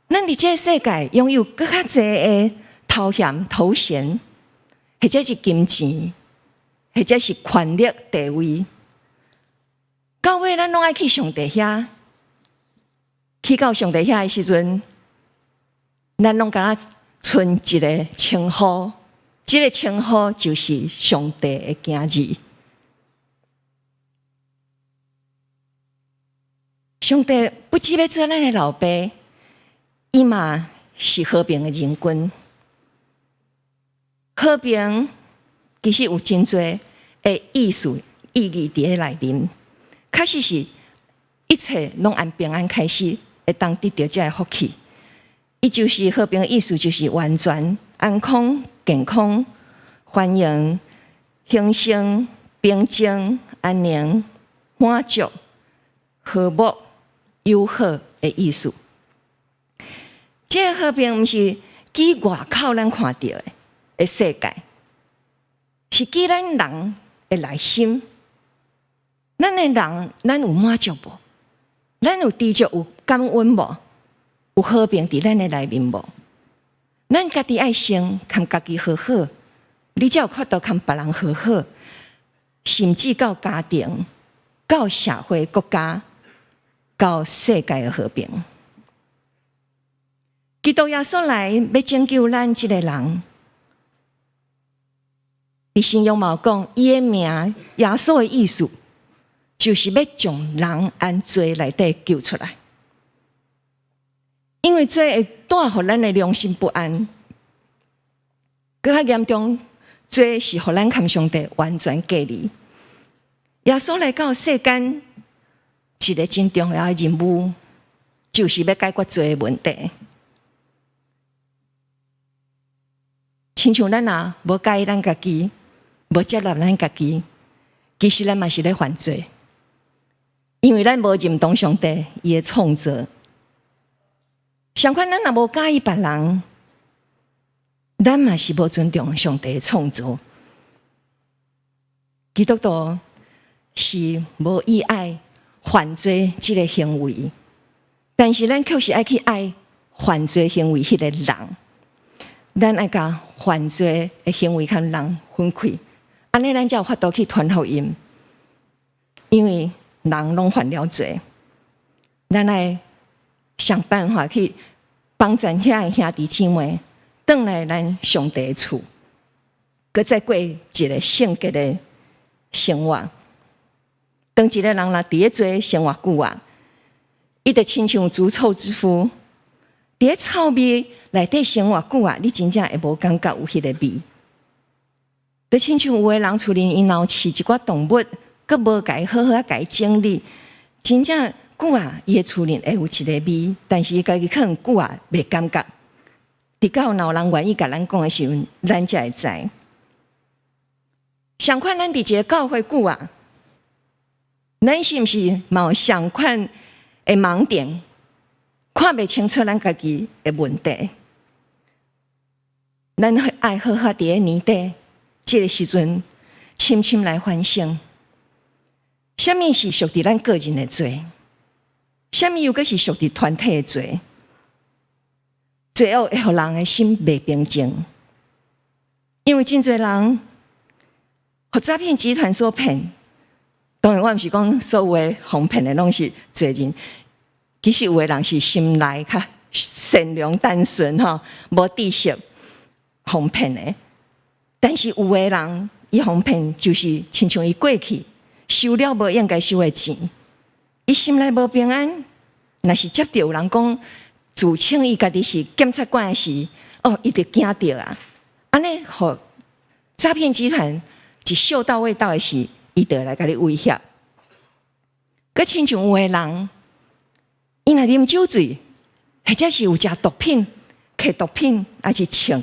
咱佇這個世界擁有閣較濟的頭銜、頭銜，或者是金錢，或者是權力地位。到尾咱攏愛去上帝遐，去到上帝遐的時陣，咱攏敢若賰一个稱呼，這个稱呼就是上帝的囝兒。上帝不只欲做咱的老爸，伊嘛是和平的仁君。和平其實有真濟的意思意義佇咧內面。確實是一切攏按平安開始，會當得著這个福氣。伊就是和平的意思，就是完全、安康、健康、繁榮、興盛、平靜、安寧、滿足、和睦、友好的意思。這个和平毋是指外口咱看著的世界，是指咱人的內心。咱的人，咱有滿足無？咱有知足、有感恩無？有和平佇咱的內面無？咱家己愛先共家己和好，你才有法度共別人和好，甚至到家庭、到社會、國家、到世界的和平。基督耶穌來欲拯救咱這個人，佇新約嘛有講，伊的名耶穌的意思，就是欲將人按罪內底救出來，因為罪會帶予咱的良心不安，閣較嚴重，罪是予咱佮上帝完全隔離。耶穌來到世間，一个真重要的任務，就是欲解決罪的問題。親像咱若無佮意咱家己，無接納咱家己，其實咱嘛是咧犯罪，因為咱無認同上帝伊的創造。相款，咱若無佮意別人，咱嘛是無尊重上帝的創造。基督徒是無意愛犯罪這个行為，但是咱卻是愛去愛犯罪行為彼个人。咱愛共犯罪的行為佮人分開，按呢咱才有法度去傳福音。因為人攏犯了罪，咱愛想辦法去幫助遐个兄弟姊妹，轉來咱上帝的厝，閣再過一个聖潔的生活。當一个人若佇咧罪生活久啊，伊就親像除臭之夫，佇咧臭味內底生活久啊，你真正會無感覺有彼个味。就親像有的人厝裡𪜶若有飼一寡動物，閣無共伊好好仔共伊整理，真正久啊，伊的厝裡會有一个味，但是伊家己可能久啊袂感覺。直到若有人願意共咱講的時陣，咱才會知。相款，咱佇一个教會久啊，咱是毋是嘛有相款的盲點，看袂清楚咱家己的問題？咱愛好好佇咧年底這个時陣，深深來反省，啥物是屬佇咱個人的罪，啥物又閣是屬佇團體的罪？罪惡會予人的心袂平靜，因為真濟人予詐騙集團所騙。當然，我毋是講所有的予騙的攏是罪人，其實有的人是心內較善良單純吼，無知識予騙的。但是有的人伊予騙，就是親像伊過去收了無應該收的錢，伊心內無平安。若是接著有人講自稱伊家己是檢察官的時，哦，伊就驚著啊！按呢，予詐騙集團一嗅到味道的時，伊就來共你威脅。閣親像有的人，伊若啉酒醉，或者是有食毒品、嗑毒品，抑是穿，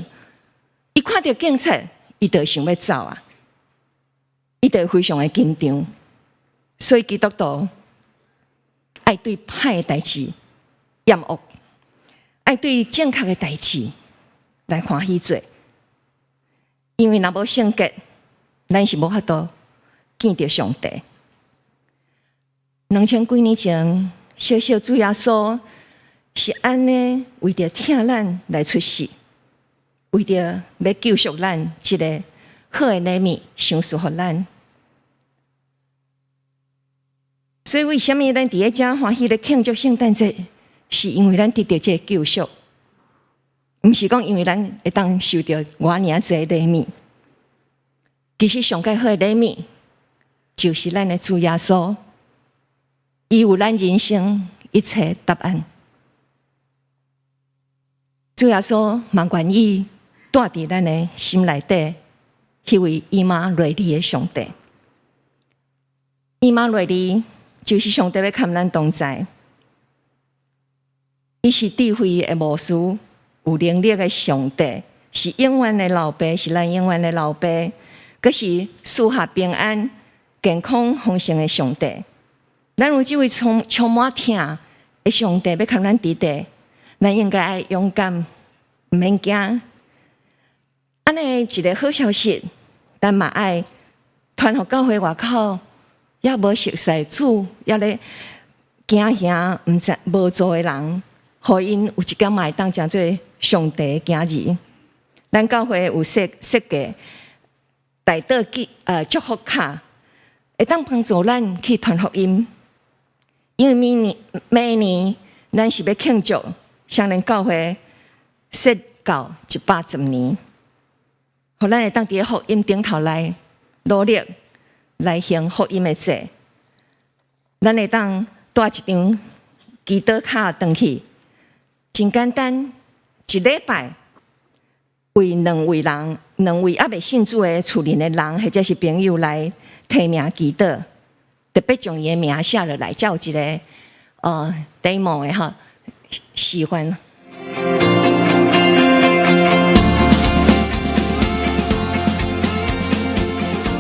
伊看著警察，伊就想欲走啊！伊就非常的緊張。所以基督徒愛對歹的代誌厭惡，愛對正確的代誌來歡喜做。因為若無聖潔，咱是無法度見著上帝。2000幾年前，小小主耶穌是按呢為著疼咱來出世，為著欲救贖咱這个好的禮物，賞賜予咱。所以為啥物咱佇咧遮歡喜咧慶祝聖誕節？是因為咱得著這个救贖，毋是講因為咱會當收著偌爾濟禮物。其實上蓋好的禮物，就是咱的主耶穌，伊有咱人生一切答案。主耶穌嘛願意蹛佇咱的心內底，彼位以馬內利的上帝。以馬內利就是上帝欲佮咱同在，伊是智慧的巫師，有能力的上帝，是永遠的老爸，是咱永遠的老爸，閣是賜下平安、健康、豐盛的上帝。咱有這位充滿疼的上帝欲佮咱佇佇，咱應該愛勇敢，毋免驚。按呢一个好消息，咱嘛愛傳予教會外口，猶無熟似主，猶咧驚嚇毋知無助的人，予𪜶有一工嘛會當成做上帝的囝兒。咱教會有設計代禱記祝福卡，會當幫助咱去傳福音。因為明年明年咱是欲慶祝雙連教會設教110年，予咱會當佇咧福音頂頭來努力來行福音的祭。咱會當帶一張祈禱卡轉去，真簡單，一禮拜為兩位人，兩位猶未信主的厝裡的人，或者是朋友來提名祈禱。特別將伊的名寫落來，才有一个demo 的吼，喜歡。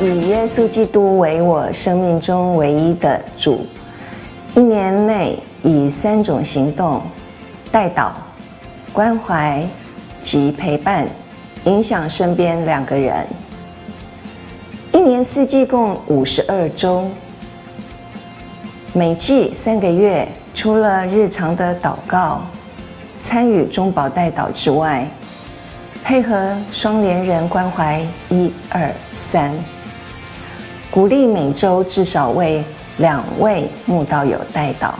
以耶穌基督為我生命中唯一的主，一年內以三種行動：代禱、關懷及陪伴，影響身邊兩個人。一年四季共52週，每季3個月，除了日常的禱告、參與中保代禱之外，配合雙聯人關懷一二三。鼓勵每週至少為兩位慕道友代禱，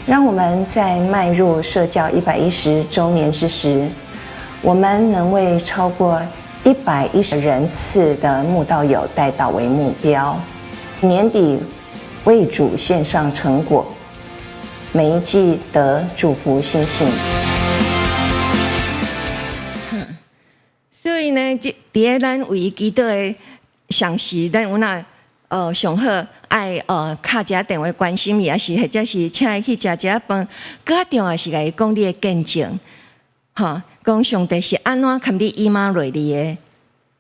讓我們在邁入社教110週年之時，我們能為超過110人次的慕道友代禱為目標。年底為主獻上成果，每一季得祝福星星。所以呢，這佇咧咱為伊祈禱的同時，咱有哪上好愛敲一下電話關心伊，抑是或者是請伊去食一下飯。閣較重要是共伊講你的見證，吼，講上帝是按怎佮你以馬內利的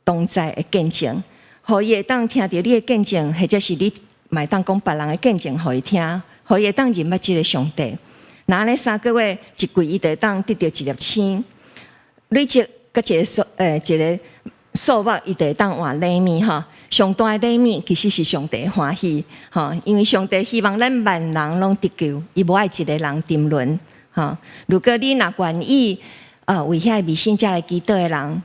同在的見證，予伊會當聽著你的見證，或者是你嘛會當講別人的見證予伊聽，予伊會當認捌這个上帝。若按呢3個月一季，伊就會當得著一粒星，累積閣一个數一个數目，伊就會當換禮物吼。上大的禮物其實是上帝歡喜，吼，因為上帝希望咱萬人攏得救，伊無愛一个人沉淪，吼。如果你若願意，為遐未信者來祈禱的人，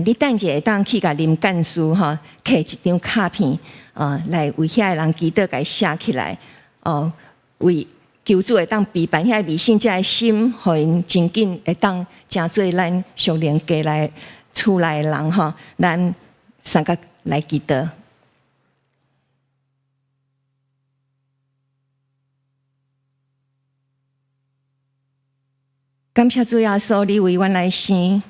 你等者會當去共林幹事吼，摕一張卡片，來為遐个人祈禱，共伊寫起來，哦，為求主會當備辦遐未信者的心，予𪜶真緊會當成做咱屬靈家內厝內的人吼，咱三個來祈禱。感謝主耶穌，你為阮來生，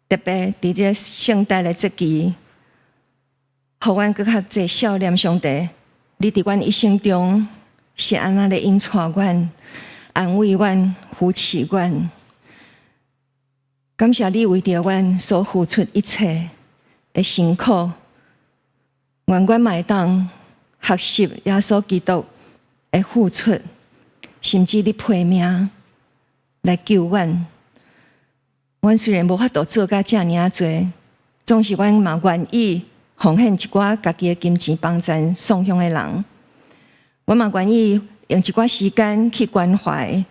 特別佇這聖誕的節期，予阮閣較濟思念上帝。你佇阮一生中是按怎咧引帶阮、安慰阮、扶持阮。感謝你為著阮所付出一切的辛苦，願阮嘛會當學習耶穌基督的付出，甚至你拼命來救阮。阮雖然無法度做甲遮爾仔濟，總是阮嘛願意奉獻一寡家己的金錢幫贊送鄉的人。阮嘛願意用一寡時間去關懷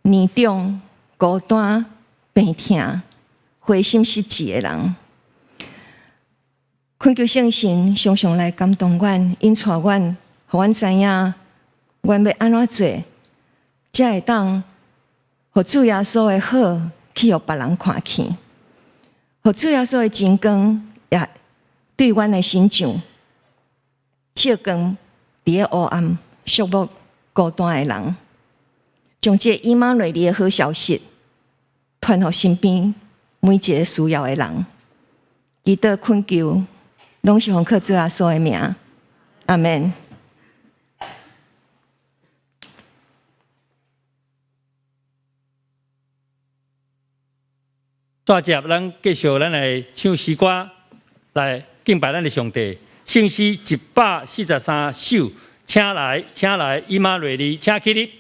年長、孤單、病疼、灰心失志的人。懇求聖神常常來感動阮、引帶阮，予阮知影阮欲按怎做，才會當予主耶穌的好去予別人看見，予主耶穌的真光也對阮的身上照光，佇咧黑暗、寂寞、孤單的人，將這個以馬內利的好消息傳予身邊每一个需要的人。祈禱懇求，攏是奉靠主耶穌的名，阿們。煞接，咱繼續，咱來唱詩歌，來敬拜咱的上帝。聖詩143首，請來，請來，以馬內利，請起立。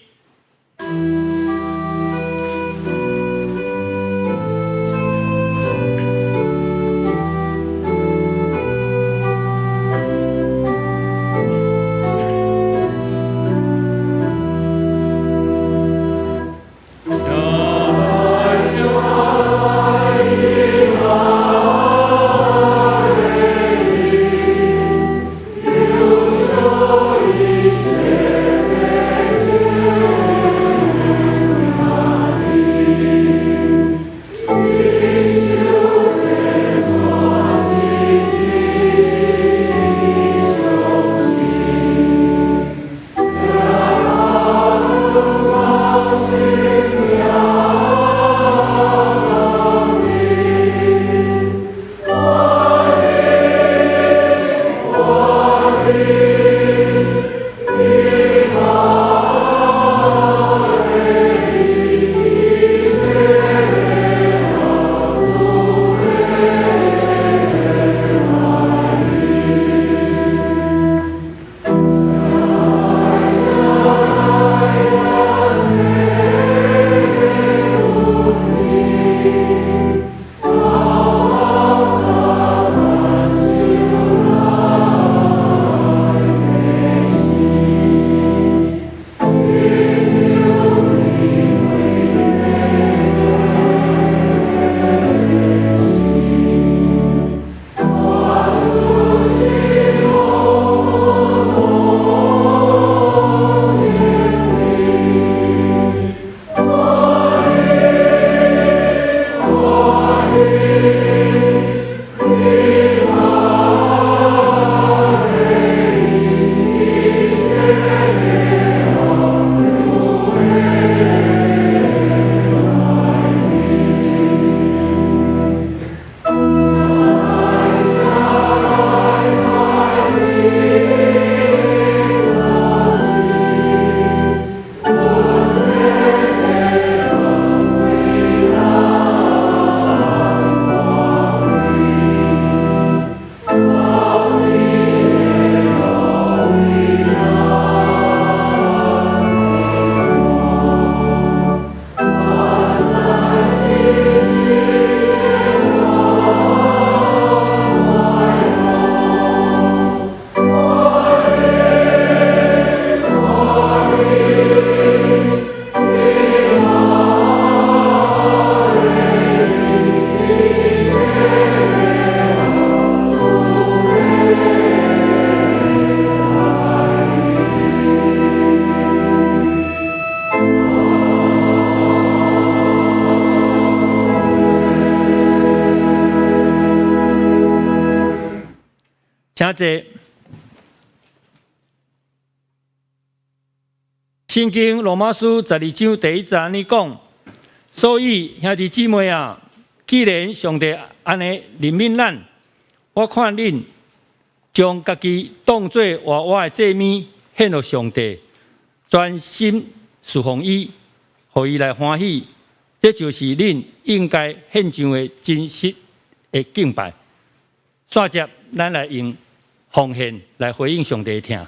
請坐。聖經羅馬書12章第一節按呢講，所以兄弟姊妹啊，既然上帝按呢憐憫咱，我勸恁將家己當做活活的祭物獻予上帝，專心事奉伊，予伊來歡喜，這就是恁應該獻上的真實的敬拜。煞接，咱來用奉獻來回應上帝的疼。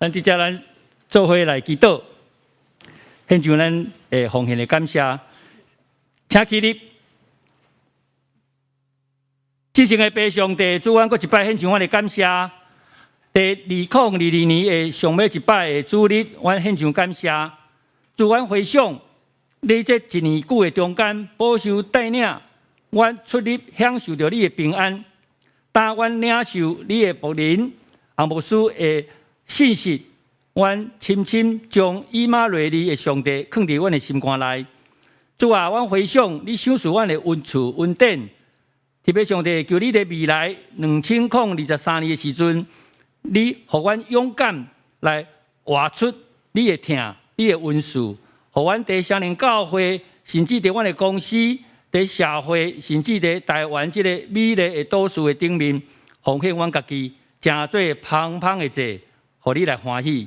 咱佇遮咱做伙來祈禱，獻上咱的奉獻的感謝，請起立。至聖的父上帝，主，阮閣一擺獻上阮的感謝。佇2022年的上尾一擺的主日，阮獻上感謝。主，阮回想你這一年久的中間，保守帶領阮出入享受著你的平安。當阮領受你的僕人洪牧師的信息，阮深深將以馬內利的上帝囥佇阮的心肝內。主啊，阮回想你賞賜阮的恩賜恩典，特別上帝求你佇未來2023年的時陣，你予阮勇敢來活出你的疼、你的恩賜，予阮佇雙靈教會，甚至佇阮的公司、佇社會，甚至佇台灣這個美麗的都市的頂面，奉獻阮家己，成做芳芳的祭，予你來歡喜。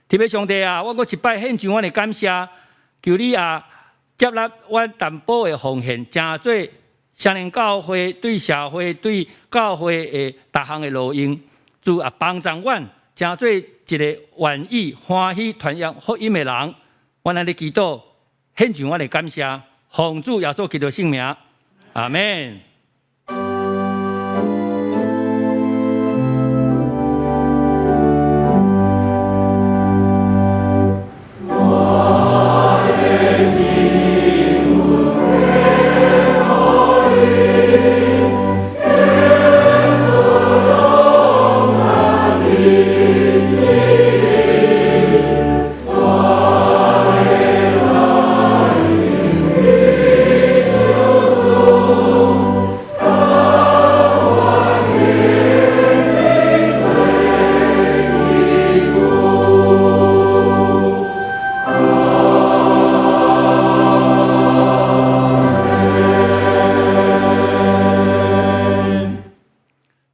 天父上帝啊，我閣一擺獻上阮的感謝，求你啊接納阮淡薄的奉獻，成做雙靈教會對社會、對教會的逐項的路用。主啊，幫助阮，成做一個願意歡喜傳揚福音的人。阮按呢祈禱，獻上阮的感謝，奉主耶穌基督聖名，阿們。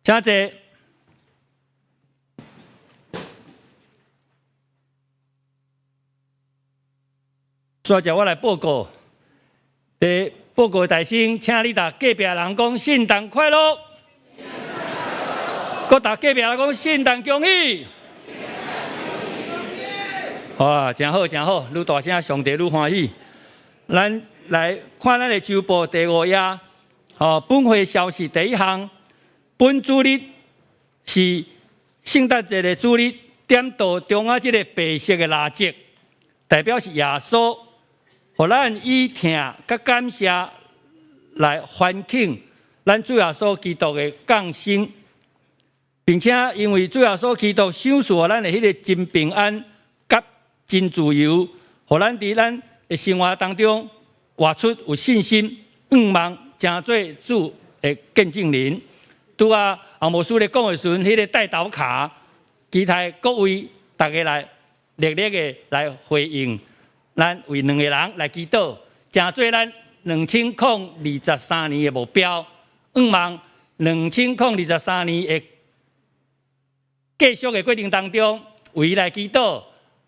請坐。煞接我來報告。佇報告大聲，請你共隔壁人講聖誕快樂。閣共隔壁人講聖誕恭喜。哇，真好，真好，愈大聲，上帝愈歡喜。咱來看咱的週報第五頁，吼，本會消息第一項。本主日是聖誕節的主日，點到中仔這个白色的蠟燭，代表是耶穌，予咱以疼佮感謝來歡慶咱主耶穌基督的降生，並且因為主耶穌基督賞賜予咱的彼个真平安佮真自由，予咱佇咱的生活當中活出有信心、向望，成做主的見證人。拄仔洪牧師咧講的時陣，彼个代禱卡，期待各位逐家來熱烈的來回應，咱為兩個人來祈禱，成做咱2023年的目標，向望2023年的繼續的過程當中，為伊來祈禱，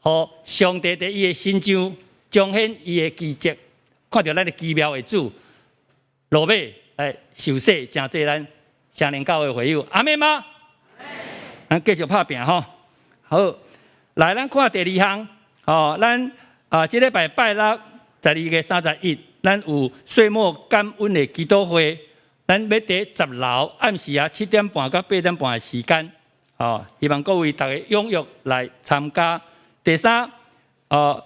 予上帝佇伊的身上彰顯伊的奇蹟，看著咱的奇妙的主，落尾來受洗，成做咱雙靈教會會友，阿們嗎？咱繼續拍拚吼。好，來咱看第二項，吼，咱啊，這禮拜拜六12月31，咱有歲末感恩的祈禱會，咱欲佇10樓暗時啊7點半到8點半的時間，吼，希望各位逐家踴躍來參加。第三，哦，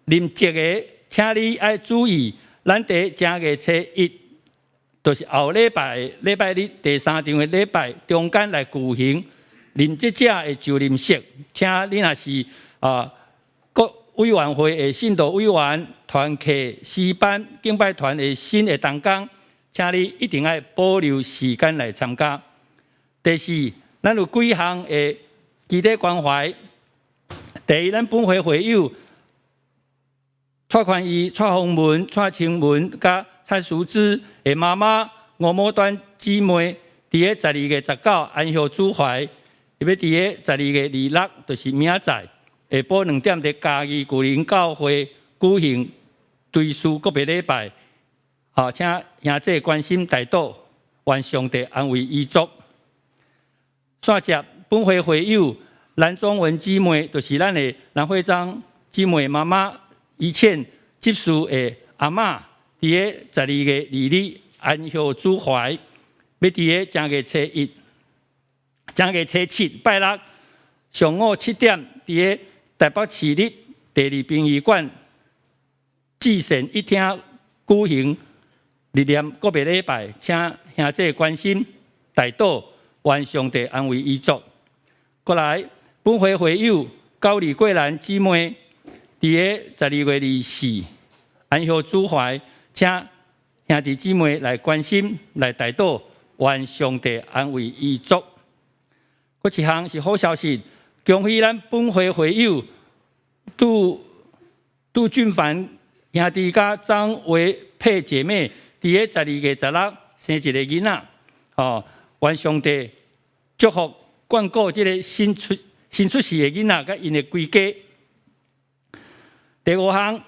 臨節的，請你愛注意，咱佇正月初一。就是後禮拜禮拜日第三場的禮拜中間來舉行臨節者的就任式，請你若是啊各委員會的信徒委員、團契、詩班、敬拜團的新的同工，請你一定愛保留時間來參加。第四，咱有幾項的具體關懷。第一，咱本會會友蔡寬義、蔡宏文、蔡清文佮蔡淑芝的媽媽吳某端姊妹，佇咧12月19安息主懷，伊欲佇咧12月26，就是明仔載下晡2點，佇嘉義舊林教會舉行追思告別禮拜。好，請兄弟關心代禱，願上帝安慰遺族。煞接本會會友藍宗文姊妹，就是咱的藍會長姊妹媽媽，以前執事的阿嬤。佇咧12月2日安息主懷，欲佇咧正月初一、正月初七拜六上午7點，佇咧台北市立第二殯儀館至善一廳舉行日念告別禮拜，請兄弟關心代禱，願上帝安慰遺族。過來，本會會友高李桂蘭姊妹，佇咧12月24安息主懷。請兄弟姊妹來關心、來代禱，願上帝安慰遺族。閣一項是好消息，恭喜咱本會會友杜杜俊凡兄弟佮張維佩姐妹，佇咧12月16生一個囡仔，吼，願上帝祝福眷顧這个新出世的囡仔佮𪜶的規家。第五項，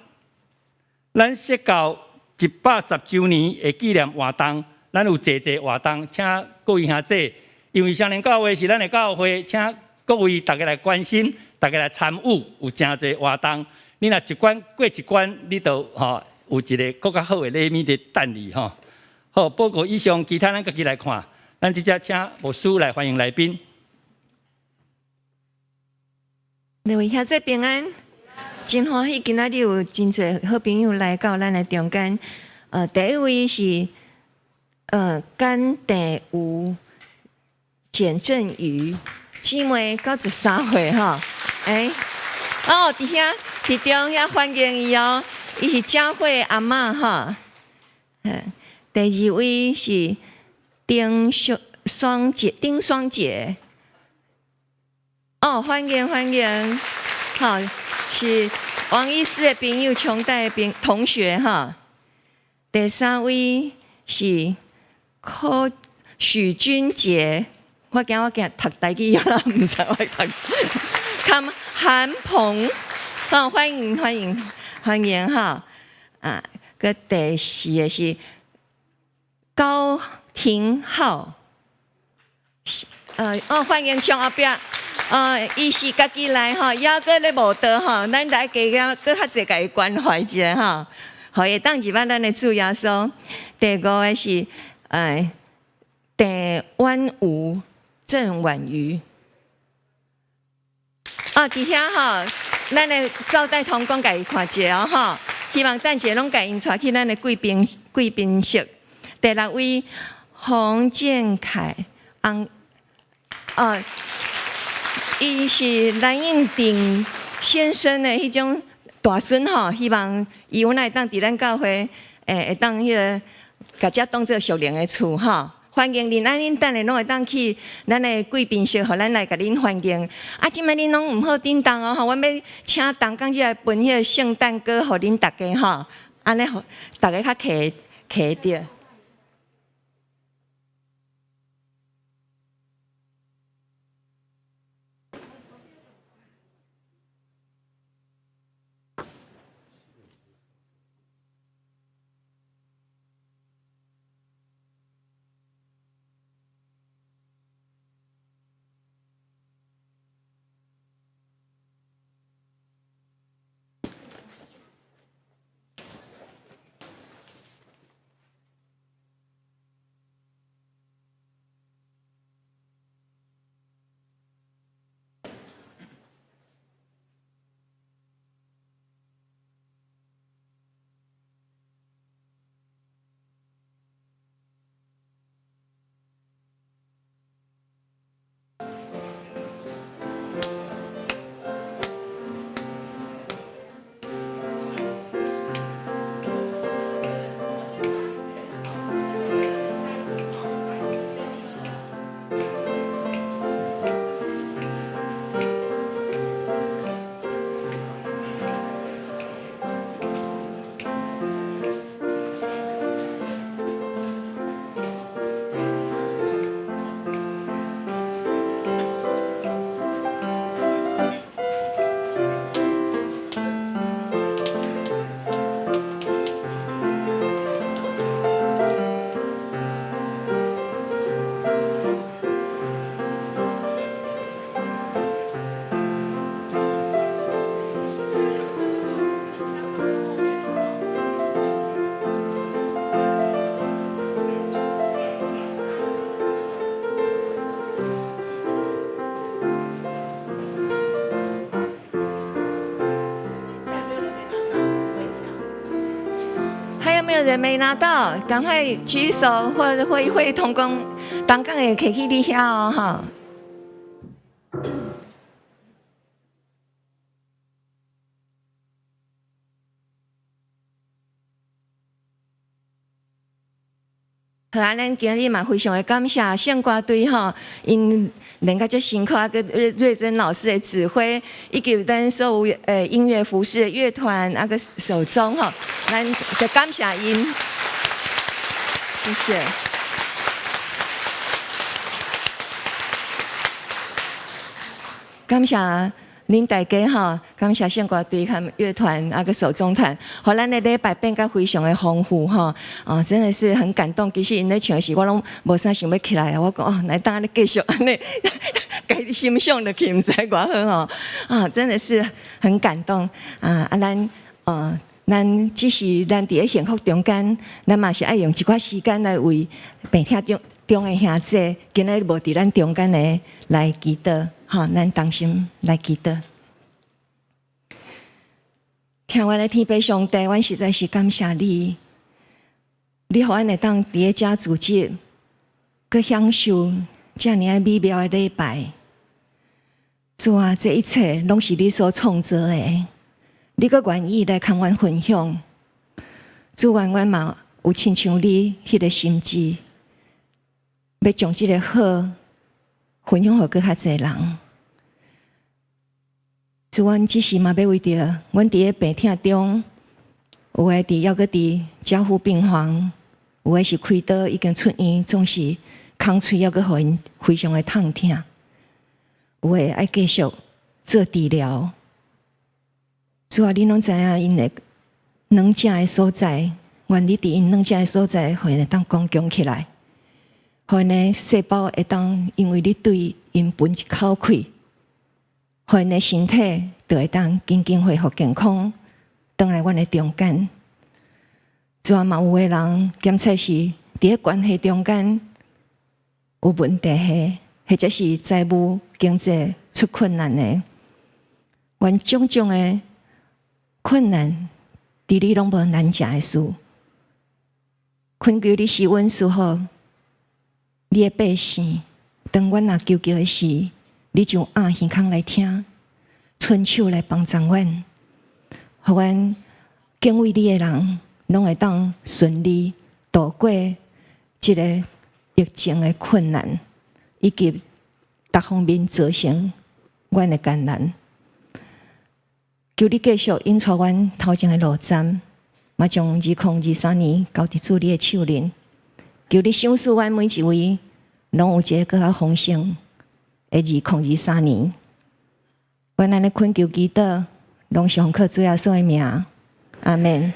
咱釋教110週年的紀念活動，咱有濟濟活動，請各位兄弟，因為雙連教會是咱的教會，請各位逐家來關心，逐家來參與，有誠濟活動。你若一關過一關，你就吼有一个閣較好的禮物佇等你吼。好，報告以上，其他咱家己來看。咱直接請牧師來歡迎來賓。各位兄弟平安，真歡喜今仔日有真濟好朋友來到咱的中間。第一位是甘地吳簡振宇姊妹，93歲吼。欸，哦，佇遐佇中遐歡迎伊哦，伊是佳慧阿嬤吼。第二位是丁雙雙姐，丁雙姐。哦，歡迎歡迎，好，是王醫師的朋友，瓊代的同學哈。第三位是柯許君傑，我驚我驚讀台語啊，毋知我讀。看韓鵬，好，歡迎歡迎歡迎哈。啊，閣第四个是高廷浩，哦，歡迎上後壁。伊是家己來吼，猶閣咧無到吼，咱來加減閣較濟共伊關懷一下吼，予伊會當入來咱的主耶穌。第五个是鄭婉武鄭婉瑜。哦，佇遐吼，咱的招待同工共伊看者哦吼，希望等者攏共𪜶帶去咱的貴賓室。第六位洪建凱，翁，哦。伊是藍應鼎先生的彼種大孫吼，希望伊有會當佇咱教會，會當彼个，共遮當做屬靈的厝吼。歡迎恁，啊恁等下攏會當去咱的貴賓室，予咱來共恁歡迎。啊，這擺恁攏毋好振動哦吼，阮欲請同工這來分彼个聖誕歌予恁逐家吼，按呢予逐家較揢揢著。還有沒有人沒拿到？趕快舉手，或者會同工，同工會提去你遐哦，哈。好啊，咱今日嘛非常的感謝聖歌隊吼，𪜶練甲足辛苦啊，閣瑞珍老師的指揮，以及咱所有音樂服飾樂團啊閣手中吼，咱就感謝𪜶，謝謝。感謝恁大家吼，感謝聖歌隊佮樂團啊閣手中團，予咱的禮拜變甲非常的豐富吼，哦，真的是很感動。其實𪜶咧唱時，我攏無啥想欲起來啊。我講哦，來當按呢繼續按呢，家己欣賞落去，毋知偌好吼。啊，真的是很感動啊！啊，咱只是咱佇咧幸福中間，咱嘛是愛用一寡時間來為病痛中的兄弟，今仔日無佇咱中間的來祈禱。吼，咱同心來祈禱。疼阮的天父上帝，阮實在是感謝你，你予阮會當佇咧遮組織，閣享受遮爾仔美妙的禮拜。主啊，這一切攏是你所創造的，你閣願意來共阮分享。主願阮嘛有親像你彼个心志，欲將這个好分享予閣較濟人。主，阮這時嘛欲為著阮佇咧病痛中，有的佇猶閣佇加護病房，有的是開刀已經出院，總是空喙猶閣予𪜶非常的痛疼。有的愛繼續做治療。主啊，你攏知影𪜶的軟正的所在，願你佇𪜶軟正的所在，予𪜶會當剛強起來，予𪜶的細胞會當因為你對𪜶噴一口氣，予𪜶的身體就會當緊緊恢復健康，轉來阮的中間。主啊，嘛有的人檢測是佇咧關係中間有問題的，或者是財務經濟出困難的，願種種的困難，佇你攏無難成的事。懇求你賜阮賜予你的百姓，當阮若求救的時，你就掩耳孔來聽，伸手來幫助阮，予阮敬畏你的人，攏會當順利度過這个疫情的困難，以及各方面造成阮的艱難。求你繼續引帶阮頭前的路站，嘛將2023年交佇主你的手裡。求你賞賜阮每一位，攏有一个閣較豐盛的2023年。阮按呢懇求祈禱，攏是奉靠主耶穌的名，阿們。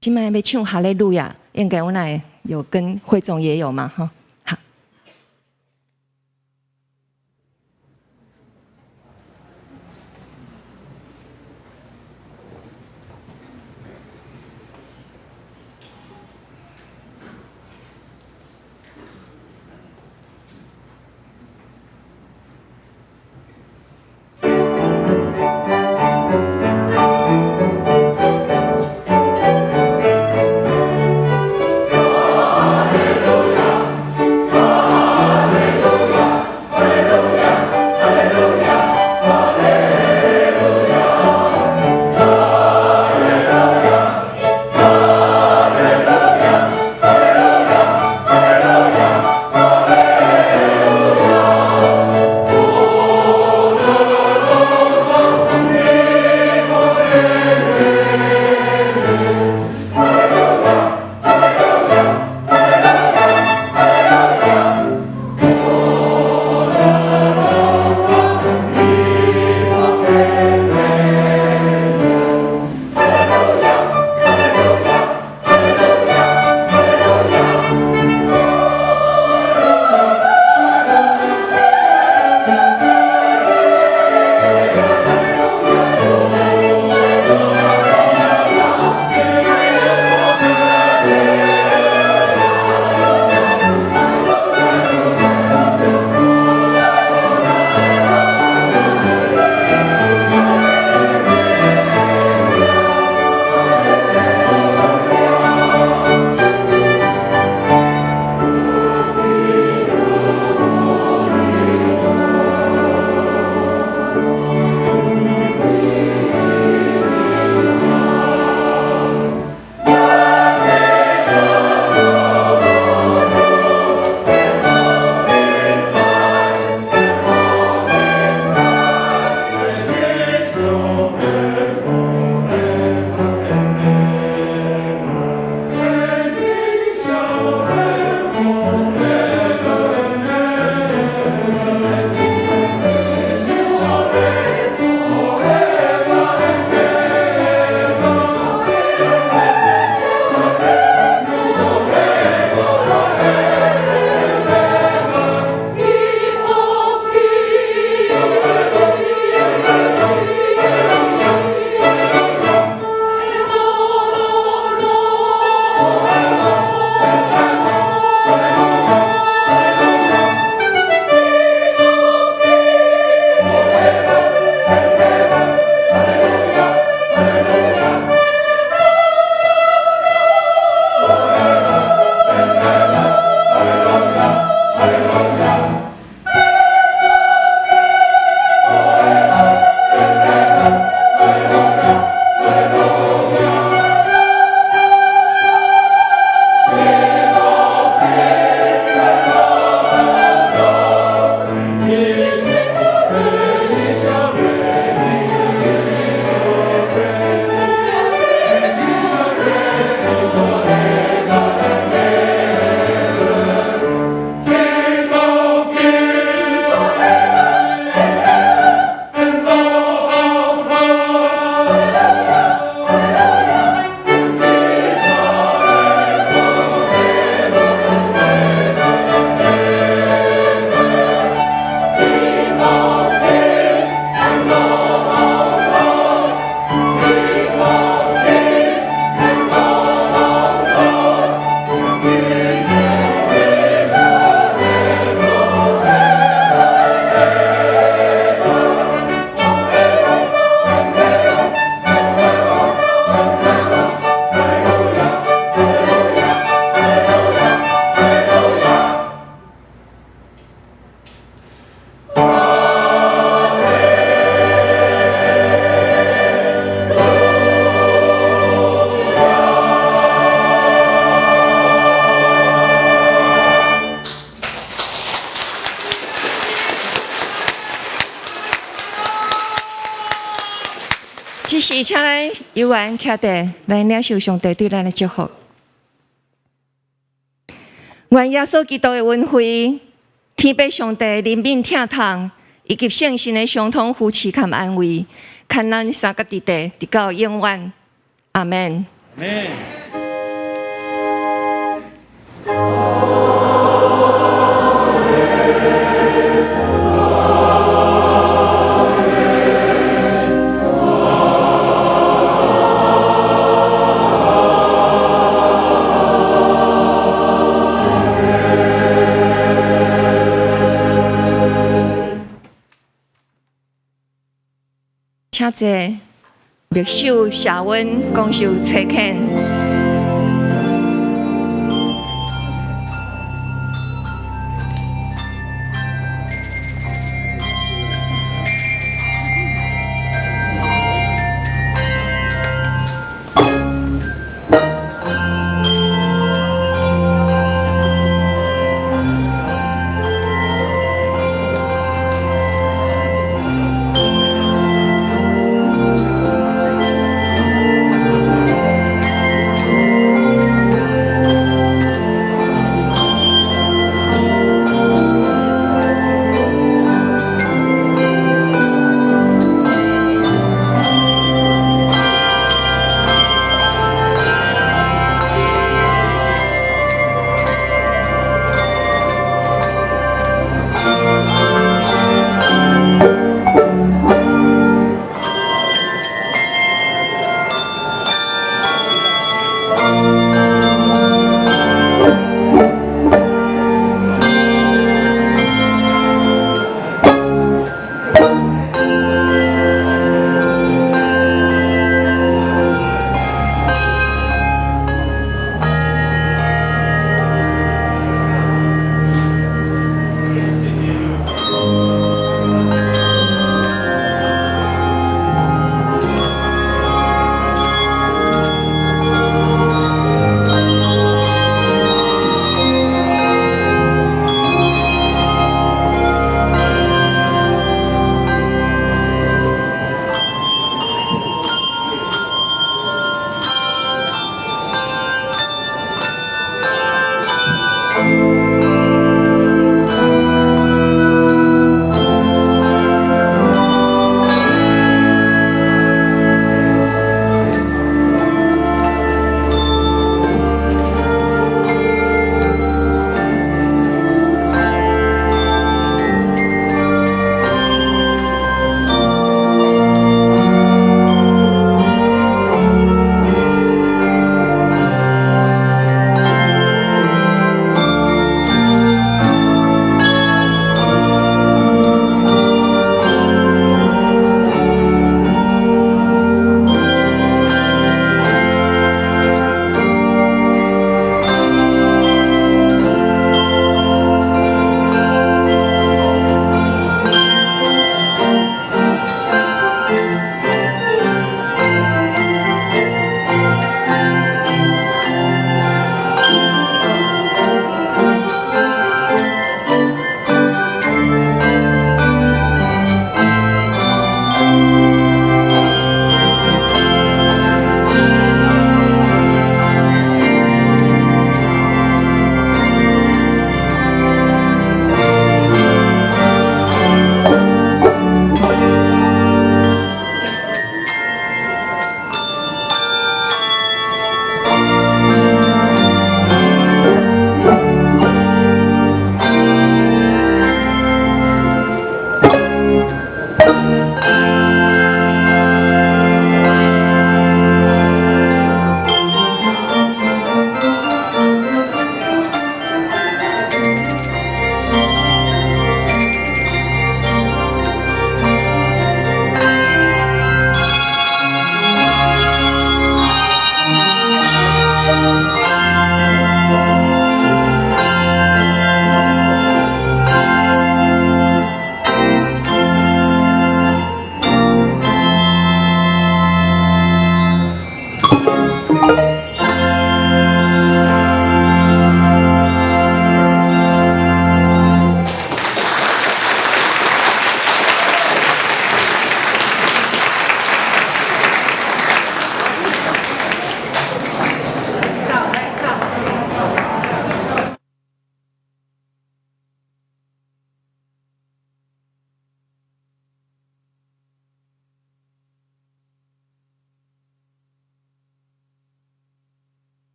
這擺欲唱哈利路亞，應該阮來有跟會眾也有嘛，吼。好。哈時請咱有緣徛佇來領受上帝對咱的祝福。願耶穌基督的恩惠、天父上帝憐憫疼痛，以及聖神的相通扶持佮安慰，牽咱三個弟弟，直到永遠。阿門。阿門。請坐，默守謝恩，講受差遣。